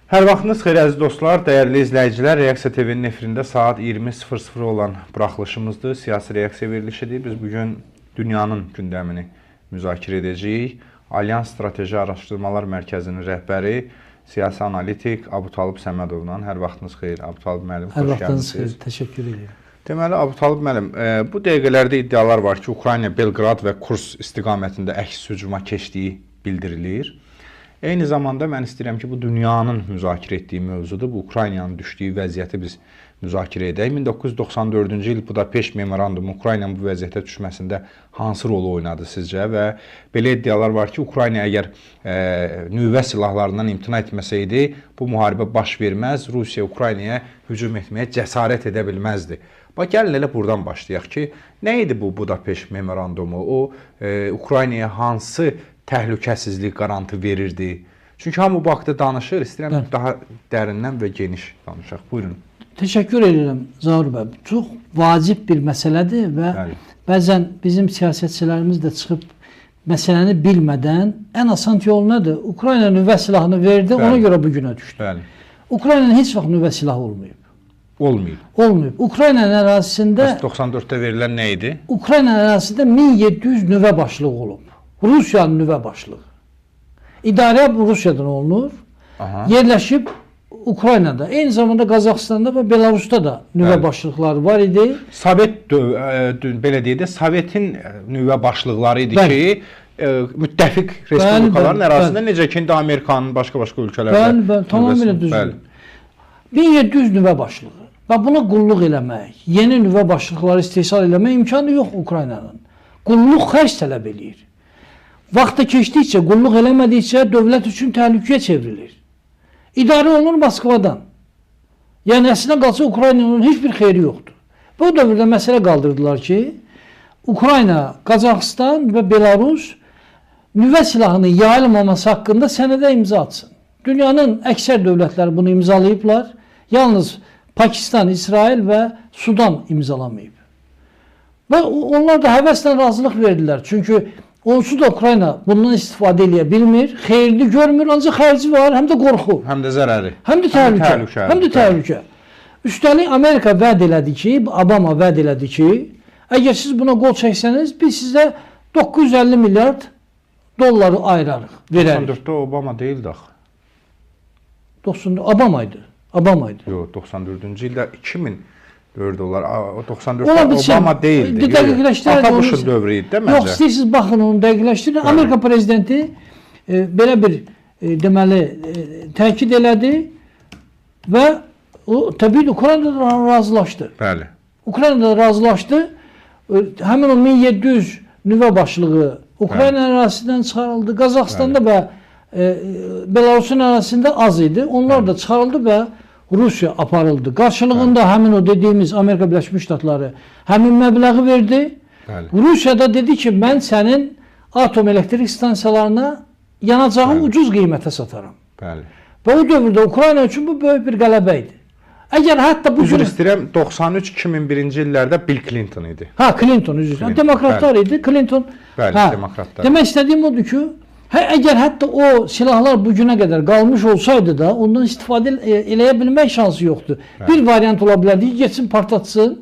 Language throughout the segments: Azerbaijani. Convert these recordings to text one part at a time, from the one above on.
Hər vaxtınız xeyir əziz dostlar, dəyərli izləyicilər, Reaksiya TV-nin efirində saat 20:00 olan buraxılışımızdır. Siyasi reaksiya verilişidir. Biz bugün dünyanın gündəmini müzakirə edəcəyik. Alyans Strateji Araşdırmalar Mərkəzinin rəhbəri, siyasi analitik Abutalıb Səmədovla. Hər vaxtınız xeyir Abutalıb müəllim, xoş gəlmisiniz. Hər vaxtınız xeyir, təşəkkür edirəm. Deməli, Abutalıb müəllim, bu dəqiqələrdə iddialar var ki, Ukrayna Belqrad və Kurs istiqamətində əks hücuma keçdiyi bildirilir. Eyni zamanda mən istəyirəm ki, bu dünyanın müzakirə etdiyi mövzudur. Bu Ukraynanın düşdüyü vəziyyəti biz müzakirə edək. 1994-cü il Budapeşt memorandumu Ukraynanın bu vəziyyətə düşməsində hansı rolu oynadı sizcə? Və belə iddialar var ki, Ukrayna əgər nüvə silahlarından imtina etməsəydi, bu müharibə baş verməz, Rusiya Ukraynaya hücum etməyə cəsarət edə bilməzdi. Bax, gəlin elə buradan başlayaq ki, nə idi bu Budapeşt memorandumu? O, Ukraynaya hansı təhlükəsizlik qarantı verirdi? Çünki hamı bu haqda danışır, istəyirəm daha dərindən və geniş danışaq. Buyurun. Təşəkkür edirəm Zaur bəy. Çox vacib bir məsələdir və bəli, bəzən bizim siyasətçilərimiz də çıxıb məsələni bilmədən ən asan yol nədir? Ukrayna nüvə silahını verdi, bəli, ona görə bu günə düşdü. Bəli. Ukraynanın heç vaxt nüvə silahı olmayıb. Olmayıb. Olmayıb. Ukraynanın ərazisində 94-də verilən nə idi? Ukraynanın ərazisində 1700 nüvə başlığı olub. Rusiyanın nüvə başlığı. İdarə Rusiyadan olunur. Aha. Yerləşib Ukraynada, eyni zamanda Qazaxıstanda və Belarusda da nüvə bəli, başlıqları var idi. Sovet, belə deyək də, Sovetin nüvə başlıqları idi bəli, ki, müttəfiq respublikaların ərazisində, necə ki, indi Amerikanın başqa-başqa ölkələrdə. Bəli, bəli, tamamilə düzdür. 1700 nüvə başlığı və buna qulluq eləmək, yeni nüvə başlıqları istehsal eləmək imkanı yox Ukraynanın. Qulluq xərc tələb eləyir. Vaxta keçdikcə, qulluq eləmədikcə dövlət üçün təhlükəyə çevrilir. İdarə olunur Moskvadan. Yəni, əslinə qalsa Ukraynanın heç bir xeyri yoxdur. Bu dövrdə məsələ qaldırdılar ki, Ukrayna, Qazaxıstan və Belarus nüvə silahının yayılmaması haqqında sənədə imza atsın. Dünyanın əksər dövlətləri bunu imzalayıblar. Yalnız Pakistan, İsrail və Sudan imzalamayıb. Və onlar da həvəslə razılıq verdilər. Çünki onsuz da Ukrayna bundan istifadə eləyə bilmir, xeyirli görmür, ancaq xərci var, həm də qorxu. Həm də zərəri. Həm də təhlükə. Həm də təhlükə. Üstəlik Amerika vəd elədi ki, Obama vəd elədi ki, əgər siz buna qol çəksəniz, biz sizə 950 milyard dolları ayırarıq, verərik. 94-də Obama deyildi axı. 94 Obama idi. Obama idi. Yox, 94-cü ildə 2004 olar. 94-də Obama deyildi. Dəqiqləşdirək. Ata Buşun dövrü idi də məncə. Yox, istəyirsiniz baxın onu dəqiqləşdirin. Amerika prezidenti belə bir deməli təkid elədi və o təbii Ukraynada da razılaşdı. Bəli. Ukraynada da razılaşdı. Həmin o 1700 nüvə başlığı Ukrayna ərazisindən çıxarıldı. Qazaxıstanda və Belarusun ərazisində az idi. Onlar da çıxarıldı və Rusiya aparıldı. Qarşılığında həmin o dediyimiz Amerika Birləşmiş Ştatları həmin məbləği verdi. Bəli. Rusiya da dedi ki, mən sənin atom elektrik stansiyalarına yanacağı ucuz qiymətə sataram. Bəli. Və o dövrdə Ukrayna üçün bu böyük bir qələbə idi. Əgər hətta bu üzr istəyirəm, 93-2001-ci illərdə Bill Clinton idi. Ha, Clinton üzr istəyirəm. Demokratlar idi, Clinton. Bəli, hə, demokratlar. Demək istədiyim odur ki, əgər hətta o silahlar bu günə qədər qalmış olsaydı da ondan istifadə eləyə bilmək şansı yoxdur. Bəli. Bir variant ola bilərdi ki, getsin partlatsın.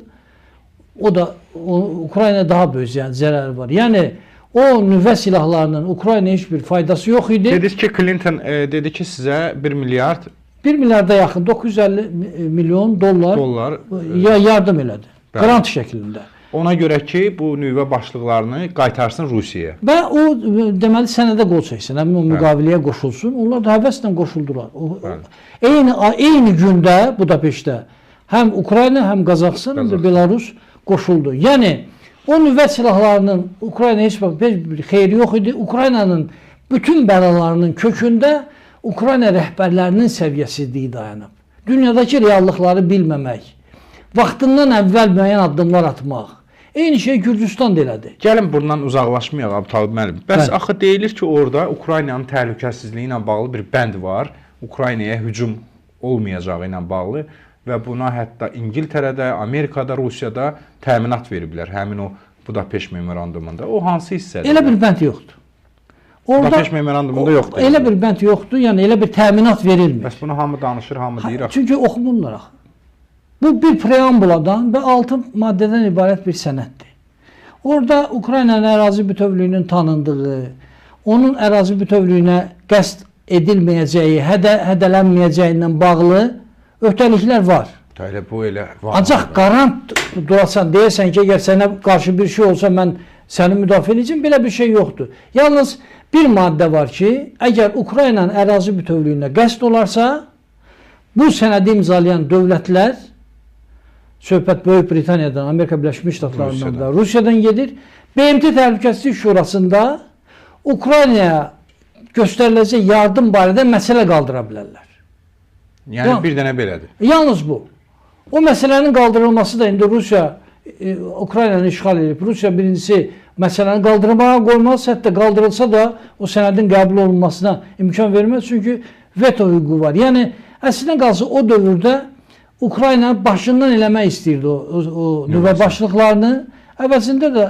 O da Ukrayna daha böyük zərəri var. Yəni o nüvə silahlarının Ukraynaya heç bir faydası yox idi. Dediniz ki, Clinton dedi ki, sizə 1 milyard 1 milyarda yaxın 950 milyon dollar yardım elədi. Bəli. Qrant şəklində. Ona görə ki, bu nüvə başlıqlarını qaytarsın Rusiyaya. Və o, deməli, sənədə qol çəksin, həmin o müqaviləyə qoşulsun. Onlar da həvəslə qoşuldular. Eyni gündə Budapeştdə həm Ukrayna, həm Qazaxıstan, həm də Belarus qoşuldu. Yəni, o nüvə silahlarının Ukraynaya heç bir xeyri yox idi. Ukraynanın bütün bəlalarının kökündə Ukrayna rəhbərlərinin səviyyəsizliyi dayanıb. Dünyadakı reallıqları bilməmək, vaxtından əvvəl müəyyən addımlar atmaq. Eyni şey Gürcüstan da elədi. Gəlin bundan uzaqlaşmayaq Abutalıb müəllim. Bəs bəli, axı deyilir ki, orada Ukraynanın təhlükəsizliyi ilə bağlı bir bənd var. Ukraynaya hücum olmayacağı ilə bağlı və buna hətta İngiltərədə, Amerikada, Rusiyada təminat veriblər. Həmin o Budapeşt memorandumunda. O hansı hissədir? Elə bir bənd yoxdur. Orada Budapeşt memorandumunda yoxdur. Elə bir bənd yoxdur, yəni elə bir təminat verilmir. Bəs bunu hamı danışır, hamı deyir axı. Çünki oxumurlar axı. Bu bir preambuladan və 6 maddədən ibarət bir sənəddir. Orada Ukraynanın ərazi bütövlüyünün tanındığı, onun ərazi bütövlüyünə qəsd edilməyəcəyi, hədələnməyəcəyindən bağlı öhdəliklər var. Elə bu elə var. Ancaq qarant durasan, deyəsən ki, əgər sənə qarşı bir şey olsa mən səni müdafiə edəcəm, belə bir şey yoxdur. Yalnız bir maddə var ki, əgər Ukraynanın ərazi bütövlüyünə qəsd olarsa, bu sənədi imzalayan dövlətlər, söhbət Böyük Britaniyadan, Amerika Birləşmiş Ştatlarından və Rusiyadan gedir, BMT Təhlükəsizlik Şurasında Ukraynaya göstəriləcək yardım barədə məsələ qaldıra bilərlər. Yəni bir dənə belədir. Yalnız bu. O məsələnin qaldırılması da indi Rusiya Ukraynanı işğal edib. Rusiya birincisi məsələni qaldırmağa qoymaz, hətta qaldırılsa da o sənədin qəbul olunmasına imkan verməz. Çünki veto hüququ var. Yəni əslində qalsa o dövrdə Ukrayna başından eləmək istəyirdi o nüvə başlıqlarını. Əvəzində də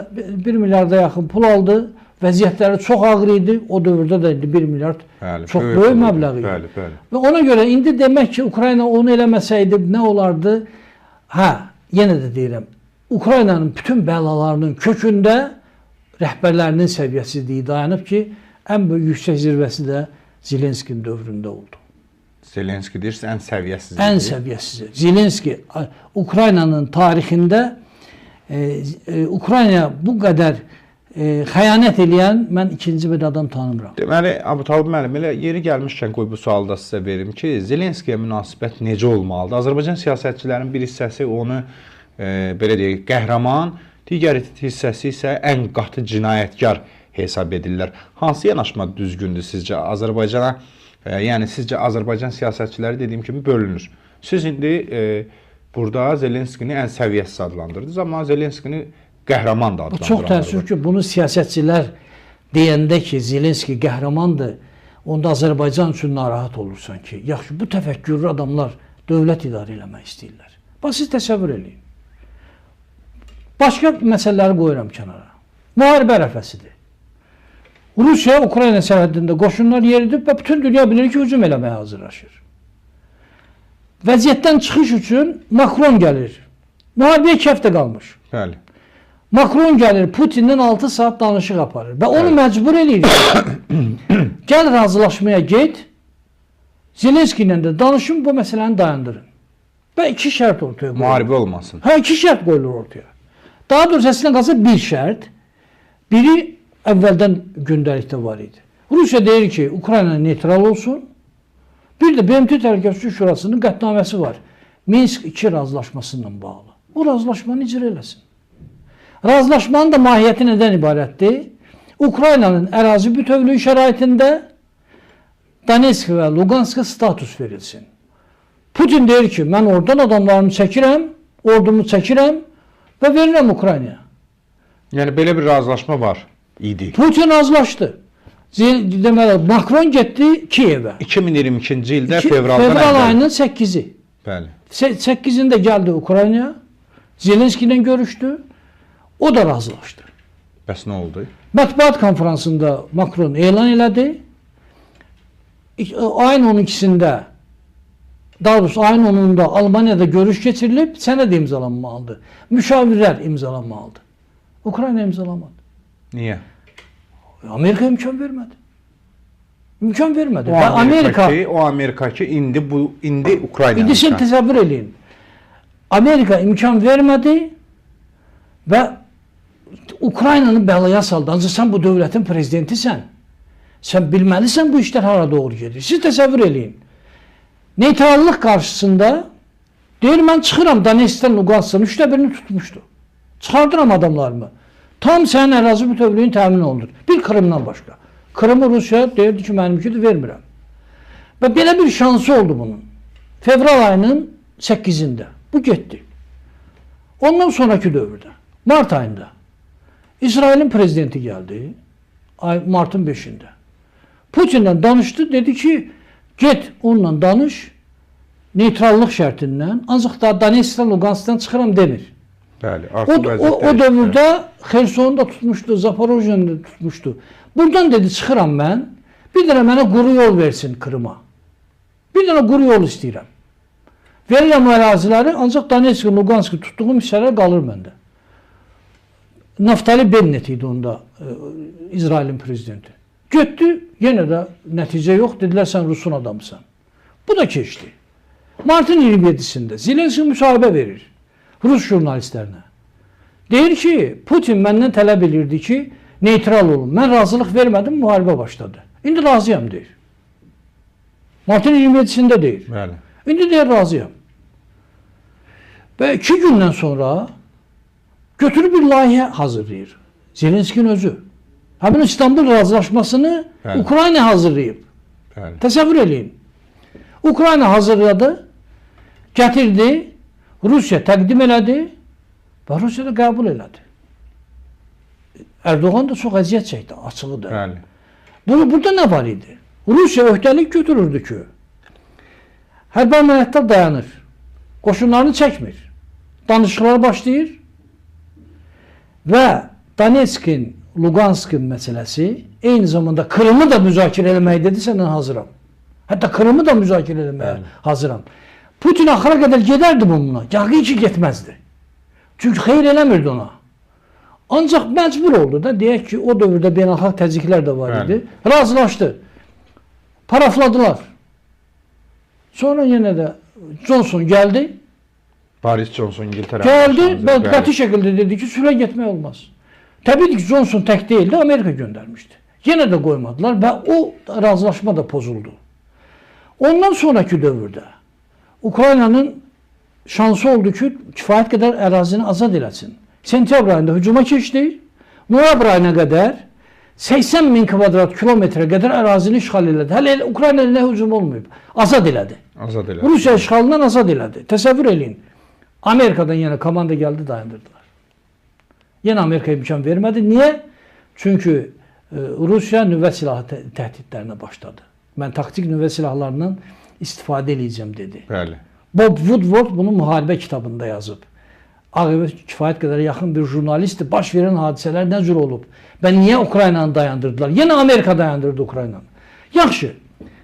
1 milyarda yaxın pul aldı. Vəziyyətləri çox ağır idi. O dövrdə də indi 1 milyard bəli, çox böyük məbləğ idi. Bəli, bəli. Və ona görə indi demək ki, Ukrayna onu eləməsəydi nə olardı? Hə, yenə də deyirəm, Ukraynanın bütün bəlalarının kökündə rəhbərlərinin səviyyəsizliyi dayanıb ki, ən böyük yüksək zirvəsi də Zelenskinin dövründə oldu. Zelenski deyirsiniz, ən səviyyəsiz. Ən səviyyəsizi. Zelenski Ukraynanın tarixində Ukrayna bu qədər xəyanət eləyən mən ikinci bir adam tanımıram. Deməli, Əbutalib müəllim, elə yeri gəlmişkən qoy bu sualı da sizə verim ki, Zelenskiyə münasibət necə olmalıdır? Azərbaycan siyasətçilərinin bir hissəsi onu belə deyək, qəhrəman, digər hissəsi isə ən qatı cinayətkar hesab edirlər. Hansı yanaşma düzgündür sizcə Azərbaycana? Yəni sizcə Azərbaycan siyasətçiləri dediyim kimi bölünür. Siz indi burada Zelenskini ən səviyyəsiz adlandırdınız, amma Zelenskini qəhrəman da adlandıranlar. Çox təəssüf ki, bunu siyasətçilər deyəndə ki, Zelenski qəhrəmandır, onda Azərbaycan üçün narahat olursan ki, yaxşı, bu təfəkkürlü adamlar dövlət idarə eləmək istəyirlər. Bax, siz təsəvvür eləyin. Başqa məsələləri qoyuram kənara. Müharibə ərəfəsidir. Rusiya Ukrayna sərhədində qoşunlar yeridib və bütün dünya bilir ki, hücum eləməyə hazırlaşır. Vəziyyətdən çıxış üçün Makron gəlir. Müharibəyə 2 həftə qalmış. Bəli. Makron gəlir, Putindən 6 saat danışıq aparır və onu məcbur eləyir. Gəl razılaşmaya get, Zelenski ilə də danışın, bu məsələni dayandırın. Və 2 şərt ortaya qoyulur. Müharibə olmasın. Hə, 2 şərt qoyulur ortaya. Daha doğrusu əslində qalsa bir şərt. Biri əvvəldən gündəlikdə var idi. Rusiya deyir ki, Ukrayna neytral olsun. Bir də BMT Təhlükəsizlik Şurasının qətnaməsi var. Minsk 2 razılaşmasıyla bağlı. O razılaşmanı icra eləsin. Razılaşmanın da mahiyyəti nədən ibarətdir? Ukraynanın ərazi bütövlüyü şəraitində Donetsk və Luqanska status verilsin. Putin deyir ki, mən oradan adamlarımı çəkirəm, ordumu çəkirəm və verirəm Ukraynaya. Yəni belə bir razılaşma var idi. Putin razılaşdı. Deməli, Makron getdi Kiyevə. 2022-ci ildə fevraldan fevral ayının 8-i. Bəli. 8-ində gəldi Ukraynaya. Zelenski ilə görüşdü. O da razılaşdı. Bəs nə oldu? Mətbuat konferansında Makron elan elədi. Ayın 12-sində, daha doğrusu ayın 10-unda Almaniyada görüş keçirilib, sənəd imzalanmalıdır. Müşavirlər imzalanmalıdır. Ukrayna imzalamadı. Niyə? Amerika imkan vermədi. İmkan vermədi. O Amerika, ki, o Amerika ki indi bu indi Ukrayna. İndi sən təsəvvür eləyin. Amerika imkan vermədi və Ukraynanı bəlaya saldı. Ancaq sən bu dövlətin prezidentisən. Sən bilməlisən bu işlər hara doğru gedir. Siz təsəvvür eləyin. Neytrallıq qarşısında deyir mən çıxıram Donetskdən, Luqanskdan, 3də birini tutmuşdu. Çıxardıram adamlarımı. Tam sənin ərazi bütövlüyün təmin olunur. Bir Krımdan başqa. Krımı Rusiya deyirdi ki, mənimkidir, vermirəm. Və belə bir şansı oldu bunun. Fevral ayının 8-ində. Bu getdi. Ondan sonraki dövrdə, mart ayında İsrailin prezidenti gəldi. Martın 5-ində. Putinlə danışdı, dedi ki, get onunla danış, neytrallıq şərtindən, ancaq da Donetskdən, Luqanskdan çıxıram demir. Bəli, o dövrdə Xersonu da tutmuşdu, Zaporojyeni də tutmuşdu. Buradan dedi, çıxıram mən, bir dənə mənə quru yol versin Krıma. Bir dənə quru yol istəyirəm. Verirəm o əraziləri, ancaq Donetsk, Luqansk tutduğum hissələr qalır məndə. Naftali Bennet idi onda İsrailin prezidenti. Getdi, yenə də nəticə yox, dedilər sən Rusun adamısan. Bu da keçdi. Martın 27-sində Zelenski müsahibə verir Rus jurnalistlərinə. Deyir ki, Putin məndən tələb edirdi ki, neytral olun. Mən razılıq vermədim, müharibə başladı. İndi razıyam deyir. Martın 27-sində deyir. Bəli. İndi deyir, razıyam. Və 2 gündən sonra götürüb bir layihə hazırlayır. Zelenskinin özü. Həmin İstanbul razılaşmasını Bəli. Ukrayna hazırlayıb. Bəli. Təsəvvür eləyin. Ukrayna hazırladı, gətirdi, Rusiya təqdim elədi və Rusiya da qəbul elədi. Erdoğan da çox əziyyət çəkdi, açığıdır. Bəli. Burada nə var idi? Rusiya öhdəlik götürürdü ki, hərbi əməliyyatlar dayanır, qoşunlarını çəkmir, danışıqlar başlayır və Donetskin, Luqanskin məsələsi eyni zamanda Krımı da müzakirə eləmək dedi, səndən hazıram. Hətta Krımı da müzakirə eləməyə hazıram. Putin axıra qədər gedərdi bununla, yəqin ki getməzdi. Çünki xeyir eləmirdi ona. Ancaq məcbur oldu da, deyək ki, o dövrdə beynəlxalq təzyiqlər də var idi. Razılaşdı. Parafladılar. Sonra yenə də Johnson gəldi. Boris Johnson İngiltərə. Gəldi və qəti şəkildə dedi ki, sülhə getmək olmaz. Təbii ki, Johnson tək deyildi, Amerika göndərmişdi. Yenə də qoymadılar və o razılaşma da pozuldu. Ondan sonraki dövrdə Ukraynanın şansı oldu ki, kifayət qədər ərazini azad eləsin. Sentyabr ayında hücuma keçdi. Noyabr ayına qədər 80 min kvadrat kilometrə qədər ərazini işğal elədi. Hələ Ukrayna ilə hücum olmayıb. Azad elədi. Azad elədi. Rusiya işğalından azad elədi. Təsəvvür eləyin. Amerikadan yenə komanda gəldi, dayandırdılar. Yenə Amerika imkan vermədi. Niyə? Çünki Rusiya nüvə silahı təhdidlərinə başladı. Mən taktik nüvə silahlarından istifadə eləyəcəm dedi. Bəli. Bob Woodward bunu müharibə kitabında yazıb. Ağ Evə kifayət qədər yaxın bir jurnalistdir. Baş verən hadisələr nə cür olub? Və niyə Ukraynanı dayandırdılar? Yenə Amerika dayandırdı Ukraynanı. Yaxşı,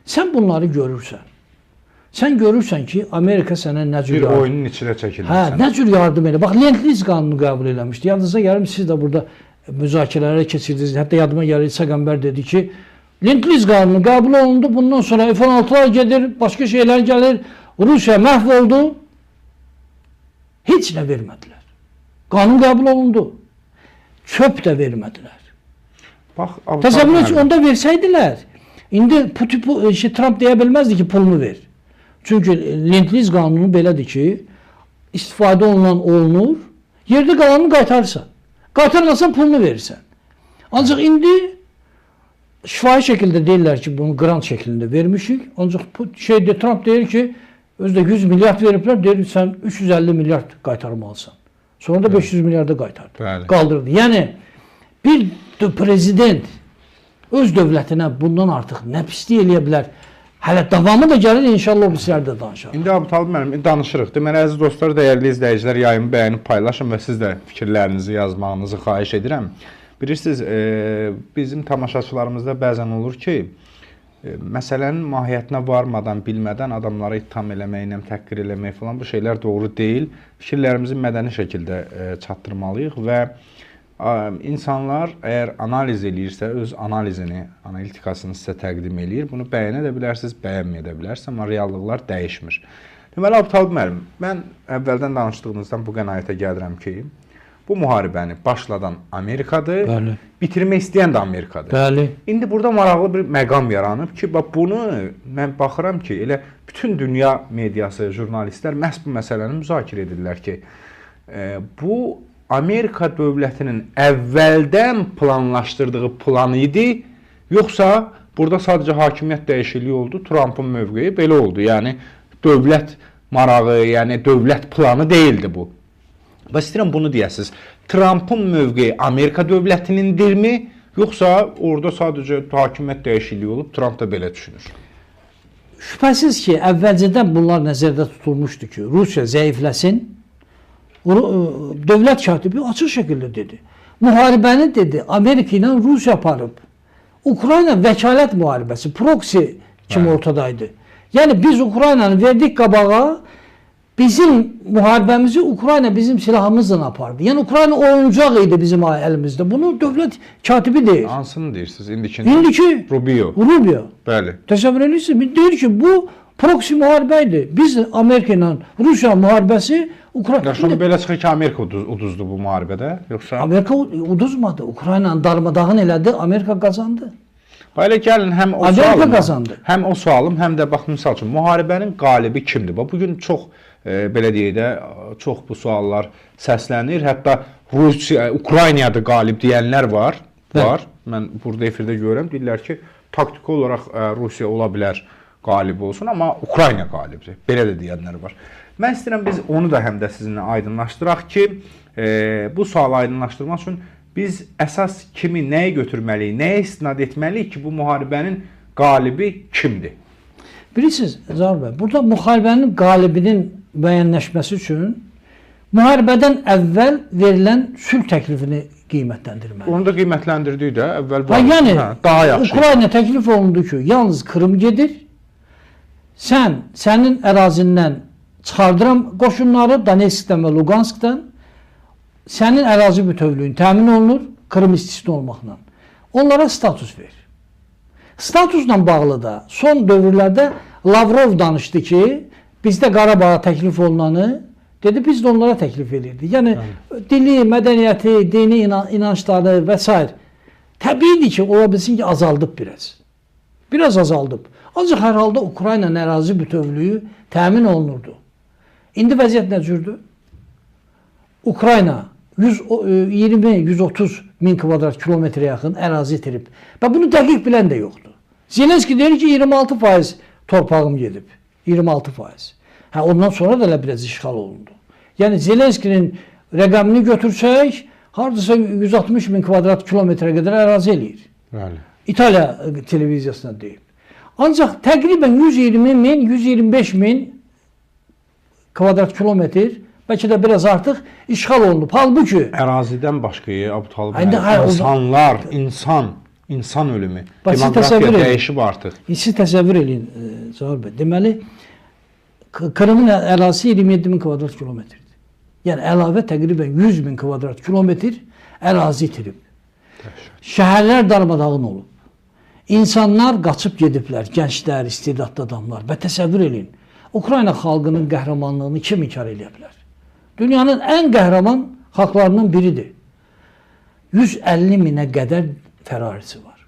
sən bunları görürsən. Sən görürsən ki, Amerika sənə nə cür bir oyunun içinə çəkilirsən. Hə, nə cür yardım elə. Bax, Lend-Lease qanunu qəbul eləmişdi. Yadınıza gəlir, siz də burada müzakirələrə keçirdiniz. Hətta yadıma gəlir, İsa Qəmbər dedi ki, Lend-Lease qanunu qəbul olundu. Bundan sonra F-16'lar gedir, başqa şeylər gəlir. Rusiya məhv oldu. Heç nə vermədilər. Qanun qəbul olundu. Çöp də vermədilər. Bax, təsəvvür et, onda versəydilər, indi Trump deyə bilməzdi ki, pulunu ver. Çünki Lend-Lease qanunu belədir ki, istifadə olunan olunur, yerdə qalanını qaytarırsan. Qaytarmasan pulunu verirsən. Ancaq indi şifahi şəkildə deyirlər ki, bunu qrant şəklində vermişik. Ancaq Trump deyir ki, özü də 100 milyard veriblər, deyir sən 350 milyard qaytarmalısan. Sonra da 500 milyarda qaytardı. Bəli. Qaldırdı. Yəni bir prezident öz dövlətinə bundan artıq nə pislik eləyə bilər? Hələ davamı da gəlir, inşallah o pislər də danışarıq. İndi Əbutalib müəllim, danışırıq. Deməli, əziz dostlar, dəyərli izləyicilər, yayımı bəyənib paylaşın və siz də fikirlərinizi yazmağınızı xahiş edirəm. Bilirsiniz, bizim tamaşaçılarımızda bəzən olur ki, məsələnin mahiyyətinə varmadan, bilmədən adamları ittiham eləməklə, təhqir eləmək falan bu şeylər doğru deyil. Fikirlərimizi mədəni şəkildə çatdırmalıyıq və insanlar əgər analiz eləyirsə, öz analizini, analitikasını sizə təqdim eləyir. Bunu bəyənə də bilərsiniz, bəyənməyə də bilərsiniz, amma reallıqlar dəyişmir. Deməli, Əbutalib müəllim, mən əvvəldən danışdığınızdan bu qənaətə gəlirəm ki, bu müharibəni başladan Amerikadır, Bəli. bitirmək istəyən də Amerikadır. Bəli. İndi burada maraqlı bir məqam yaranıb ki, bax bunu mən baxıram ki, elə bütün dünya mediası, jurnalistlər məhz bu məsələni müzakirə edirlər ki, bu Amerika dövlətinin əvvəldən planlaşdırdığı planı idi, yoxsa burada sadəcə hakimiyyət dəyişikliyi oldu, Trumpın mövqeyi belə oldu. Yəni dövlət marağı, yəni dövlət planı deyildi bu. Və istəyirəm bunu deyəsiniz. Trumpın mövqeyi Amerika dövlətinindirmi, yoxsa orada sadəcə hakimiyyət dəyişikliyi olub, Trump da belə düşünür? Şübhəsiz ki, əvvəlcədən bunlar nəzərdə tutulmuşdu ki, Rusiya zəifləsin, Dövlət katibi açıq şəkildə dedi. Müharibəni dedi, Amerika ilə Rusiya aparıb. Ukrayna vəkalət müharibəsi, proksi kimi ortadaydı. Yəni biz Ukraynanı verdik qabağa, bizim müharibəmizi Ukrayna bizim silahımızla apardı. Yəni Ukrayna oyuncaq idi bizim əlimizdə. Bunu dövlət katibi deyir. Hansını deyirsiniz? İndiki? İndiki Rubio. Rubio. Bəli. Təsəvvür edirsiniz? Deyir ki, bu proksi müharibə idi. Biz Amerika ilə Rusiya müharibəsi Ukrayna. Yaxşı, belə çıxır ki, Amerika uduzdu bu müharibədə, yoxsa? Amerika uduzmadı. Ukraynanı darmadağın elədi, Amerika qazandı. Elə gəlin həm o Amerika sualım, qazandı. Həm o sualım, həm də bax misal üçün müharibənin qalibi kimdir? Bax bugün çox belə deyək də, çox bu suallar səslənir. Hətta Rusiya, Ukraynada qalib deyənlər var. Var. Mən burada efirdə görürəm, deyirlər ki, taktiki olaraq Rusiya ola bilər qalib olsun, amma Ukrayna qalibdir. Belə də deyənlər var. Mən istəyirəm biz onu da həm də sizinlə aydınlaşdıraq ki, bu sualı aydınlaşdırmaq üçün biz əsas kimi nəyi götürməliyik, nəyə istinad etməliyik ki, bu müharibənin qalibi kimdir? Bilirsiniz, Zaur bəy, burada müharibənin qalibinin müəyyənləşməsi üçün müharibədən əvvəl verilən sülh təklifini qiymətləndirməli. Onu da qiymətləndirdik də, əvvəl var. Yəni, daha yaxşı. Ukrayna təklif olundu ki, yalnız Krım gedir, sən, sənin ərazindən çıxardıram qoşunları Donetskdən və Luqanskdan, sənin ərazi bütövlüyün təmin olunur, Krım istisna olmaqla. Onlara status ver. Statusla bağlı da son dövrlərdə Lavrov danışdı ki, bizdə Qarabağa təklif olunanı, dedi, biz də onlara təklif edirdik. Yəni, dili, mədəniyyəti, dini inançları və s. Təbiidir ki, ola bilsin ki, azaldıb biraz. Biraz azaldıb. Ancaq hər halda Ukraynanın ərazi bütövlüyü təmin olunurdu. İndi vəziyyət nə cürdür? Ukrayna 120-130 min kvadrat kilometrə yaxın ərazi itirib. Və bunu dəqiq bilən də yoxdur. Zelenski deyir ki, 26% torpağım gedib. 26%. Hə, ondan sonra da elə biraz işğal olundu. Yəni Zelenskinin rəqəmini götürsək, hardasa 160 min kvadrat kilometrə qədər ərazi eləyir. Bəli. İtaliya televiziyasına deyib. Ancaq təqribən 120 min, 125 min kvadrat kilometr, bəlkə də biraz artıq işğal olunub. Halbuki ərazidən başqa Abutalib, insanlar, insan ölümü, demografiya dəyişib artıq. Siz təsəvvür eləyin, Zaur bəy. Deməli, Krımın ərazisi 27 min kvadrat kilometrdir. Yəni, əlavə təqribən 100 min kvadrat kilometr ərazi itirib. Şəhərlər darmadağın olub. İnsanlar qaçıb gediblər, gənclər, istedadlı adamlar. Və təsəvvür eləyin, Ukrayna xalqının qəhrəmanlığını kim inkar eləyə bilər? Dünyanın ən qəhrəman xalqlarından biridir. 150 minə qədər fərarisi var.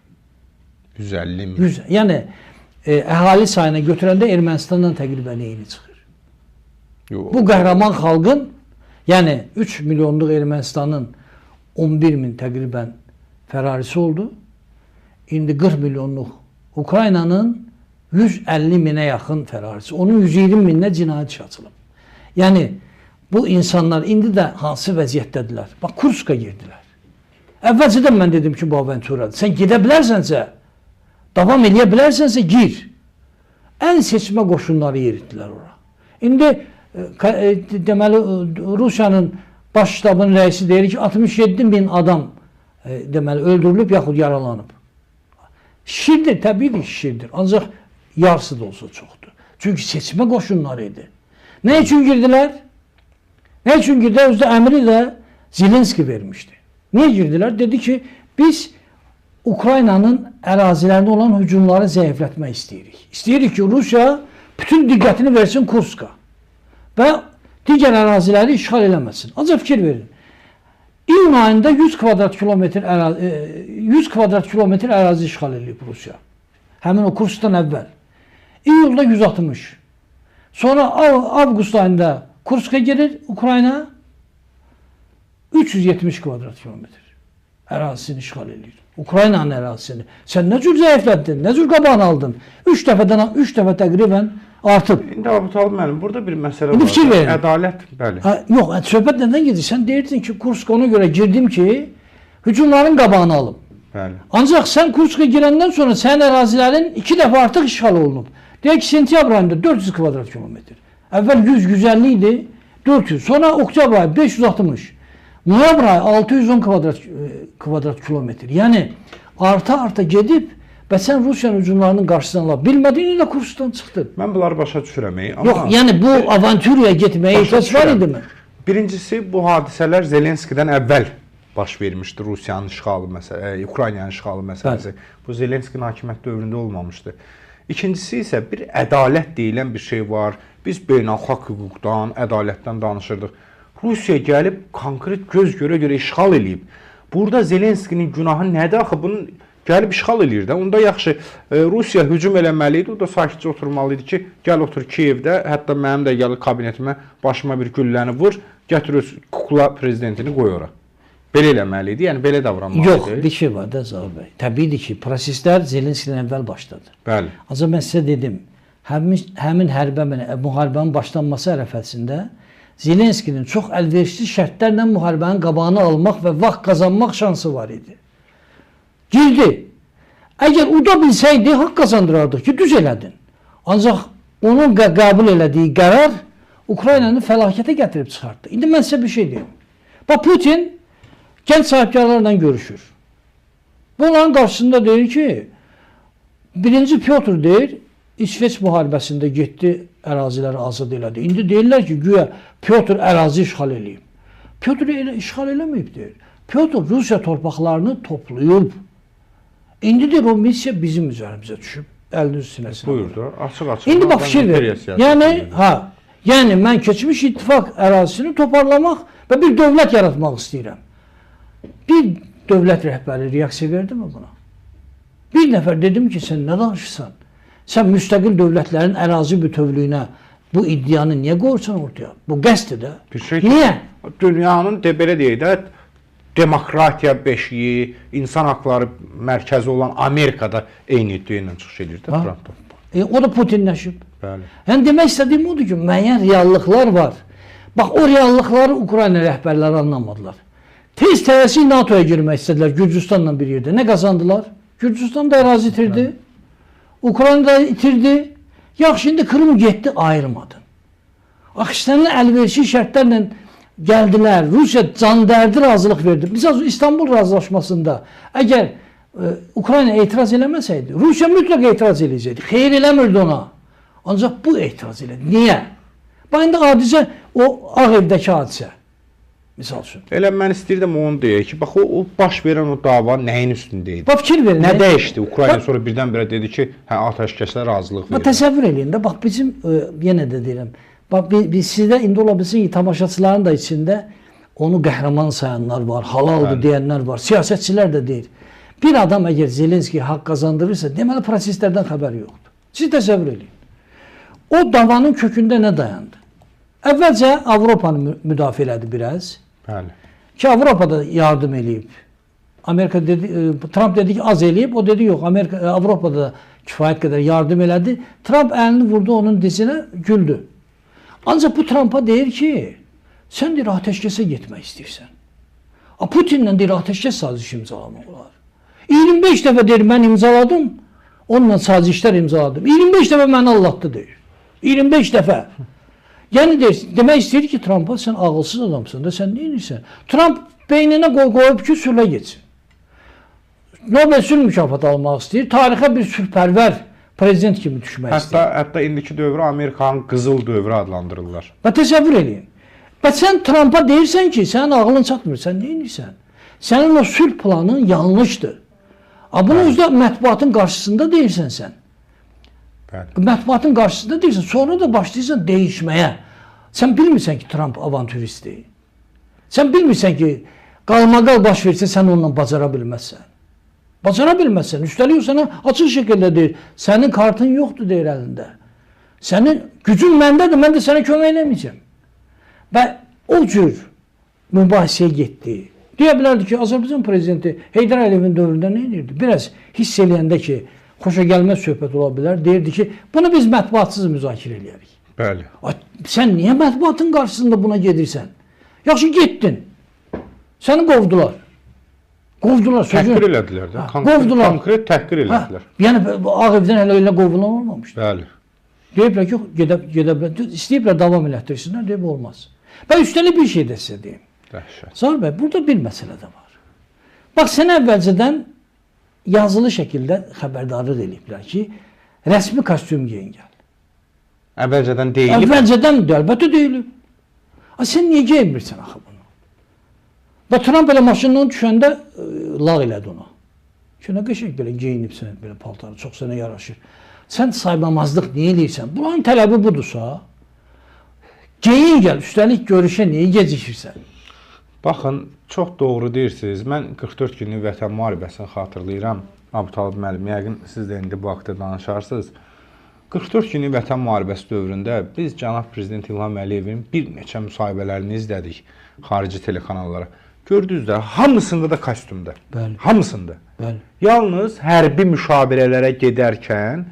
150 min? Yəni, əhali sayına götürəndə Ermənistandan təqribən eyni çıxır. Yo. Bu qəhrəman xalqın, yəni 3 milyonluq Ermənistanın 11 min təqribən fərarisi oldu. İndi 40 milyonluq Ukraynanın 150 minə yaxın fərarisi. Onun 120 minə cinayət işi açılıb. Yəni, bu insanlar indi də hansı vəziyyətdədirlər? Bax, Kurska girdilər. Əvvəlcədən mən dedim ki, bu aventuradır. Sən gedə bilərsənsə, davam eləyə bilərsənsə, gir. Ən seçmə qoşunları yeritdilər ora. İndi, deməli, Rusiyanın baş ştabının rəisi deyir ki, 67 min adam deməli, öldürülüb yaxud yaralanıb. Şişirdir, təbii ki, şişirdir. Ancaq yarısı da olsa çoxdur. Çünki seçmə qoşunları idi. Nə üçün girdilər? Nə üçün girdilər? Özdə əmri də Zelenski vermişdi. Niyə girdilər? Dedi ki, biz Ukraynanın ərazilərində olan hücumları zəiflətmək istəyirik. İstəyirik ki, Rusiya bütün diqqətini versin Kurska və digər əraziləri işğal eləməsin. Ancaq fikir verin. İyun ayında 100 kvadrat kilometr ərazi, 100 kvadrat kilometr ərazi işğal edib Rusiya. Həmin o Kurskdan əvvəl. İyulda 160. Sonra avqust ayında Kurska girir Ukrayna 370 kvadrat kilometr ərazisini işğal edir. Ukraynanın ərazisini. Sən nə cür zəiflətdin, nə cür qabağını aldın? 3 dəfə təqribən artıb. İndi Abutalib müəllim, burada bir məsələ İndi var. Fikir verin. Ədalət, bəli. Ha, yox, söhbət nədən gedir? Sən deyirdin ki, Kurska ona görə girdim ki, hücumların qabağını alım. Bəli. Ancaq sən Kurska girəndən sonra sənin ərazilərin 2 dəfə artıq işğal olunub. Deyək ki, sentyabr ayında 400 kvadrat kilometr. Əvvəl 100-150 idi, 400. Sonra oktyabr ayı 560. Noyabr ayı 610 kvadrat kilometr. Yəni arta-arta gedib və sən Rusiyanın hücumlarının qarşısını ala bilmədiyin ilə Kursdan çıxdın. Mən bunları başa düşürəm. Amma yox, yəni bu avantüriya getməyə ehtiyac var idimi? Birincisi, bu hadisələr Zelenskidən əvvəl baş vermişdi. Rusiyanın işğalı məsələsi, Ukraynanın işğalı məsələsi. Bəli. Bu Zelenskinin hakimiyyət dövründə olmamışdı. İkincisi isə bir ədalət deyilən bir şey var. Biz beynəlxalq hüquqdan, ədalətdən danışırdıq. Rusiya gəlib konkret göz görə-görə işğal eləyib. Burada Zelenskinin günahı nədir axı? Bunun gəlib işğal eləyir də. Onda yaxşı, Rusiya hücum eləməli idi, o da sakitcə oturmalı idi ki, gəl otur Kiyevdə, hətta mənim də gəl kabinetimə başıma bir gülləni vur, gətir öz kukla prezidentini qoy ora. Belə eləməli idi, yəni belə davranmalı idi. Yox, bir şey var da Zaur bəy. Təbiidir ki, proseslər Zelenskidən əvvəl başladı. Bəli. Ancaq mən sizə dedim, həmin müharibənin başlanması ərəfəsində Zelenskinin çox əlverişli şərtlərlə müharibənin qabağını almaq və vaxt qazanmaq şansı var idi. Girdi. Əgər uda bilsəydi, haqq qazandırardıq ki, düz elədin. Ancaq onun qəbul elədiyi qərar Ukraynanı fəlakətə gətirib çıxartdı. İndi mən sizə bir şey deyim. Bax, Putin gənc sahibkarlarla görüşür. Bunların qarşısında deyir ki, birinci Pyotr deyir, İsveç müharibəsində getdi, əraziləri azad elədi. İndi deyirlər ki, güya Pyotr ərazi işğal eləyib. Pyotr elə işğal eləməyib deyir. Pyotr Rusiya torpaqlarını toplayıb. İndi deyir, o missiya bizim üzərimizə düşüb, əlinin sinəsinə. Buyurdu, açıq-açıq. İndi bax, fikir verin. Yəni, yəni mən keçmiş ittifaq ərazisini toparlamaq və bir dövlət yaratmaq istəyirəm. Bir dövlət rəhbəri reaksiya verdi mi buna? Bir nəfər dedim ki, sən nə danışırsan? Sən müstəqil dövlətlərin ərazi bütövlüyünə bu iddianı niyə qoyursan ortaya? Bu qəsdir də. Bir şey ki, niyə? Dünyanın, belə deyək də, demokratiya beşiyi, insan haqları mərkəzi olan Amerikada eyni iddia ilə çıxış edir də Trump. O da Putinləşib. Bəli. Yəni demək istədiyim odur ki, müəyyən reallıqlar var. Bax, o reallıqları Ukrayna rəhbərləri anlamadılar. Tez tələsik NATO-ya girmək istədilər Gürcüstanla bir yerdə. Nə qazandılar? Gürcüstan da ərazi itirdi. Ukrayna da itirdi. Yaxşı, indi Krım getdi, ayırmadın. Axı, sənin əlverişli şərtlərlə gəldilər. Rusiya can dərdi razılıq verdi. Misal üçün, İstanbul razılaşmasında əgər Ukrayna etiraz eləməsəydi, Rusiya mütləq etiraz eləyəcəkdi. Xeyir eləmirdi ona. Ancaq bu etiraz elədi. Niyə? Bax, indi hadisə, o Ağ Evdəki hadisə. Misal üçün. Elə mən istəyirdim onu deyək ki, bax o baş verən o dava nəyin üstündə idi? Bax, fikir verin. Nə dəyişdi? Ukrayna sonra birdən-birə dedi ki, hə, atəşkəsə razılıq verir. Bax, təsəvvür eləyin də, bax bizim, yenə də deyirəm, bax biz sizdə indi ola bilsin ki, tamaşaçıların da içində onu qəhrəman sayanlar var, halaldır deyənlər var, siyasətçilər də deyir. Bir adam əgər Zelenski haqq qazandırırsa, deməli proseslərdən xəbəri yoxdur. Siz təsəvvür eləyin. O davanın kökündə nə dayandı? Əvvəlcə Avropanı müdafiə elədi biraz. Bəli. Ki Avropada yardım eləyib. Amerika dedi, Trump dedi ki az eləyib, o dedi yox, Amerika Avropada kifayət qədər yardım elədi. Trump əlini vurdu onun dizinə, güldü. Ancaq bu Trumpa deyir ki, sən deyir atəşkəsə getmək istəyirsən. Putinlə deyir atəşkəs sazişi imzalamaq olar. 25 dəfə deyir mən imzaladım, onunla sazişlər imzaladım. 25 dəfə məni aldatdı deyir. 25 dəfə. Yəni deyir, demək istəyir ki, Trumpa sən ağılsız adamsan da, sən nə edirsən? Trump beyninə qoyub ki, sülhə getsin. Nobel sülh mükafatı almaq istəyir, tarixə bir sülhpərvər prezident kimi düşmək istəyir. Hətta indiki dövrü Amerikanın qızıl dövrü adlandırırlar. Və təsəvvür eləyin. Və sən Trumpa deyirsən ki, sənin ağlın çatmır, sən nə edirsən? Sənin o sülh planın yanlışdır. Bunu özdə mətbuatın qarşısında deyirsən sən. Bəli. Mətbuatın qarşısında deyirsən, sonra da başlayırsan değişməyə. Sən bilmirsən ki, Trump avantüristdir. Sən bilmirsən ki, qalmaqal baş versə, sən onunla bacara bilməzsən. Bacara bilməzsən. Üstəlik o sənə açıq şəkildə deyir, sənin kartın yoxdur deyir əlində. Sənin gücün məndədir, mən də sənə kömək eləməyəcəm. Və o cür mübahisəyə getdi. Deyə bilərdi ki, Azərbaycan prezidenti Heydər Əliyevin dövründə nə edirdi? Biraz hiss eləyəndə ki, xoşa gəlməz söhbət ola bilər. Deyirdi ki, bunu biz mətbuatsız müzakirə eləyərik. Bəli. Sən niyə mətbuatın qarşısında buna gedirsən? Yaxşı, getdin. Səni qovdular. Qovdular. Təhqir elədilər də. Qovdular. Konkret təhqir elədilər. Yəni, Ağ Evdən hələ elə qovulan olmamışdı. Bəli. Deyiblər ki, gedə bilər. İstəyiblər davam elətdirsinlər, deyib olmaz. Və üstəlik bir şey də sizə deyim. Dəhşət. Zaur bəy, burada bir məsələ də var. Bax, sən əvvəlcədən yazılı şəkildə xəbərdarlıq eləyiblər ki, rəsmi kostyum geyin gəl. Əvvəlcədən deyilib. Əvvəlcədən də, əlbəttə deyilib. Sən niyə geyinmirsən axı bunu? Və Tramp elə maşından düşəndə lağ elədi ona. Ki, nə qəşəng belə geyinibsən, belə paltarı, çox sənə yaraşır. Sən saymamazlıq niyə eləyirsən? Bunların tələbi budursa, geyin gəl, üstəlik görüşə niyə gecikirsən? Baxın, çox doğru deyirsiniz. Mən 44 günlük vətən müharibəsini xatırlayıram. Əbutalib müəllim, yəqin siz də indi bu haqda danışarsınız. 44 günlük vətən müharibəsi dövründə biz cənab Prezident İlham Əliyevin bir neçə müsahibələrini izlədik xarici telekanallara. Gördünüz də, hamısında da kostyumda. Bəli. Hamısında. Bəli. Yalnız hərbi müşavirələrə gedərkən